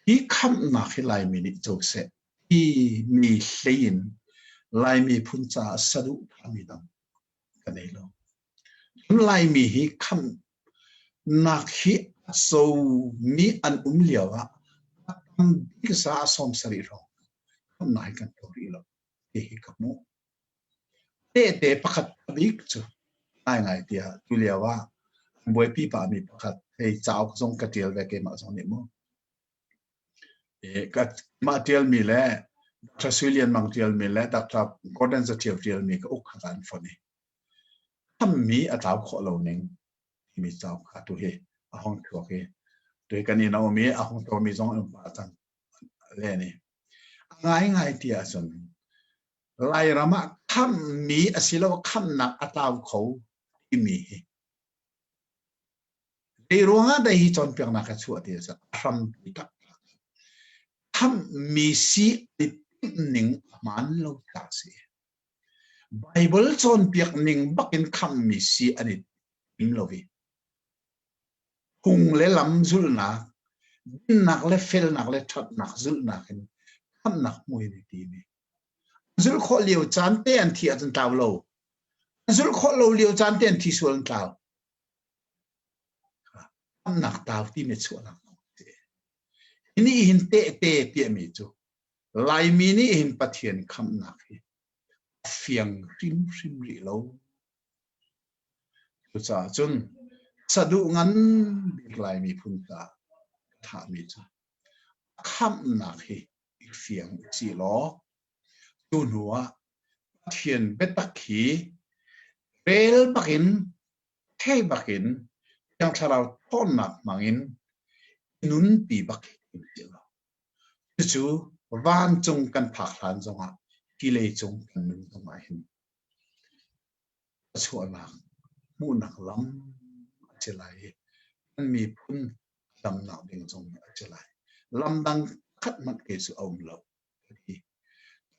hi khamhnak hi Laimi nih co seh ti mi hlei in Laimi phun caah saduhthahmi dang ka nei lo. Cun Laimi hi khamhnak hi a comi an um lio ah a tam bik za a 70 hrawng khamhnak hi kan co rih lo ti hi ka hmuh. Tehte pakhat bik cu ngaingai tiah tu lio ah an buaipi pahmi pakhat hei cauk zong ka ṭial ve keimah zong nih mu. Ka mah ṭialmi le Dr. Sui Lian Mang ṭialmi le Dr. Gordon Zaṭiau ṭialmi ka uk kha an fonh i thammi a tlau khawh lo ning timi cauk kha tu hi a hong chuak i tu hi kan inn a um i a hong ṭawmi zong an um pah cang len i a ngaingai ti ahcun Lairam ah khammi asiloah khamnak a tlau kho timi hi zei ruangah dah hi cawnpiaknak a chuah ti a hrampi taktak. Khamhmi si i timh ning a hmaan lo caah a si. Baibal cawnpiak ning bakin khamhmi si an i tim lo i phung le lam zulhnak, dinnak le felnak le ṭhatnak zulhnak in khamhnak hmu in i tim i Zulh khawh lio caan te an thi ahcun tlau lo. Zulh khawh lo lio caan te an thi sual an tlau. Khamnak tlau timi chuahnak kong a si. Hi nih hin tehte piahmi cu Laimi nih hin Pathian khamhnak hi a fiang hrimhrim rih lo. Cucaah cun saduh ngan bik Laimi phun caah ka thahmi cu khamhnak hi i fiang usih law cu hnu ah Pathian biatak hi rel bakin thei bakin Thiang Thlarau ṭhawnnak hmangin i nunpi bak hi si law cucu vancung kan phak hlan zongah hi leicung kan nun zongah hin a chuahnak hmuhnak lam a si lai i kan miphun a damnak ding zong a si lai. Lam dang khat hmanh kei cu a um lo.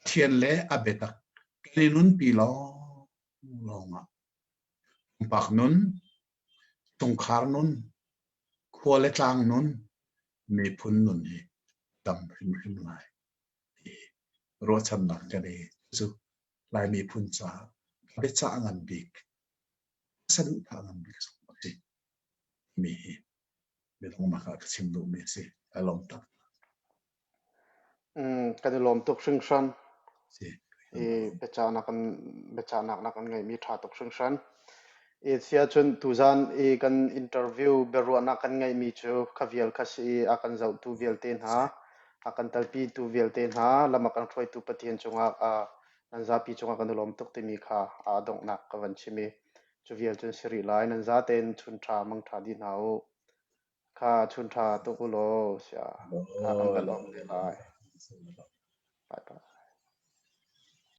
Pathian le a biatak kan i nunpi lawng lawngah pumpak nun, chungkhar nun, khua le tlang nun, miphun nun hi dam hrimhrim lai. Ti ruahchannak ka nei. Cu Lai miphun caah biacah ngan bik, saduhthah ngan bik zong a si. Mi hi midongnak ah ka chim duhmi a si. Ka lawm tak. Mm, kan i lawm tuk hringhran. Si. I biacahnak kan biacahnak na kan ngeihmi ṭha tuk hringhran. I sia cun tuzan i kan interview biaruahnak kan ngeihmi cu kha vial kha si i a kan zohtu vialte hna, a kan talpitu vialte hna, lam a kan hruaitu Pathian cungah nan zapi cungah kan i lawm tuk timi kha a donghnak ka van chim i cu vial cun si rih lai. Nan zatein chun ṭha mang ṭha dih hna u. Kha chun ṭha tuk u law sia kha kan van om te lai. Bye bye.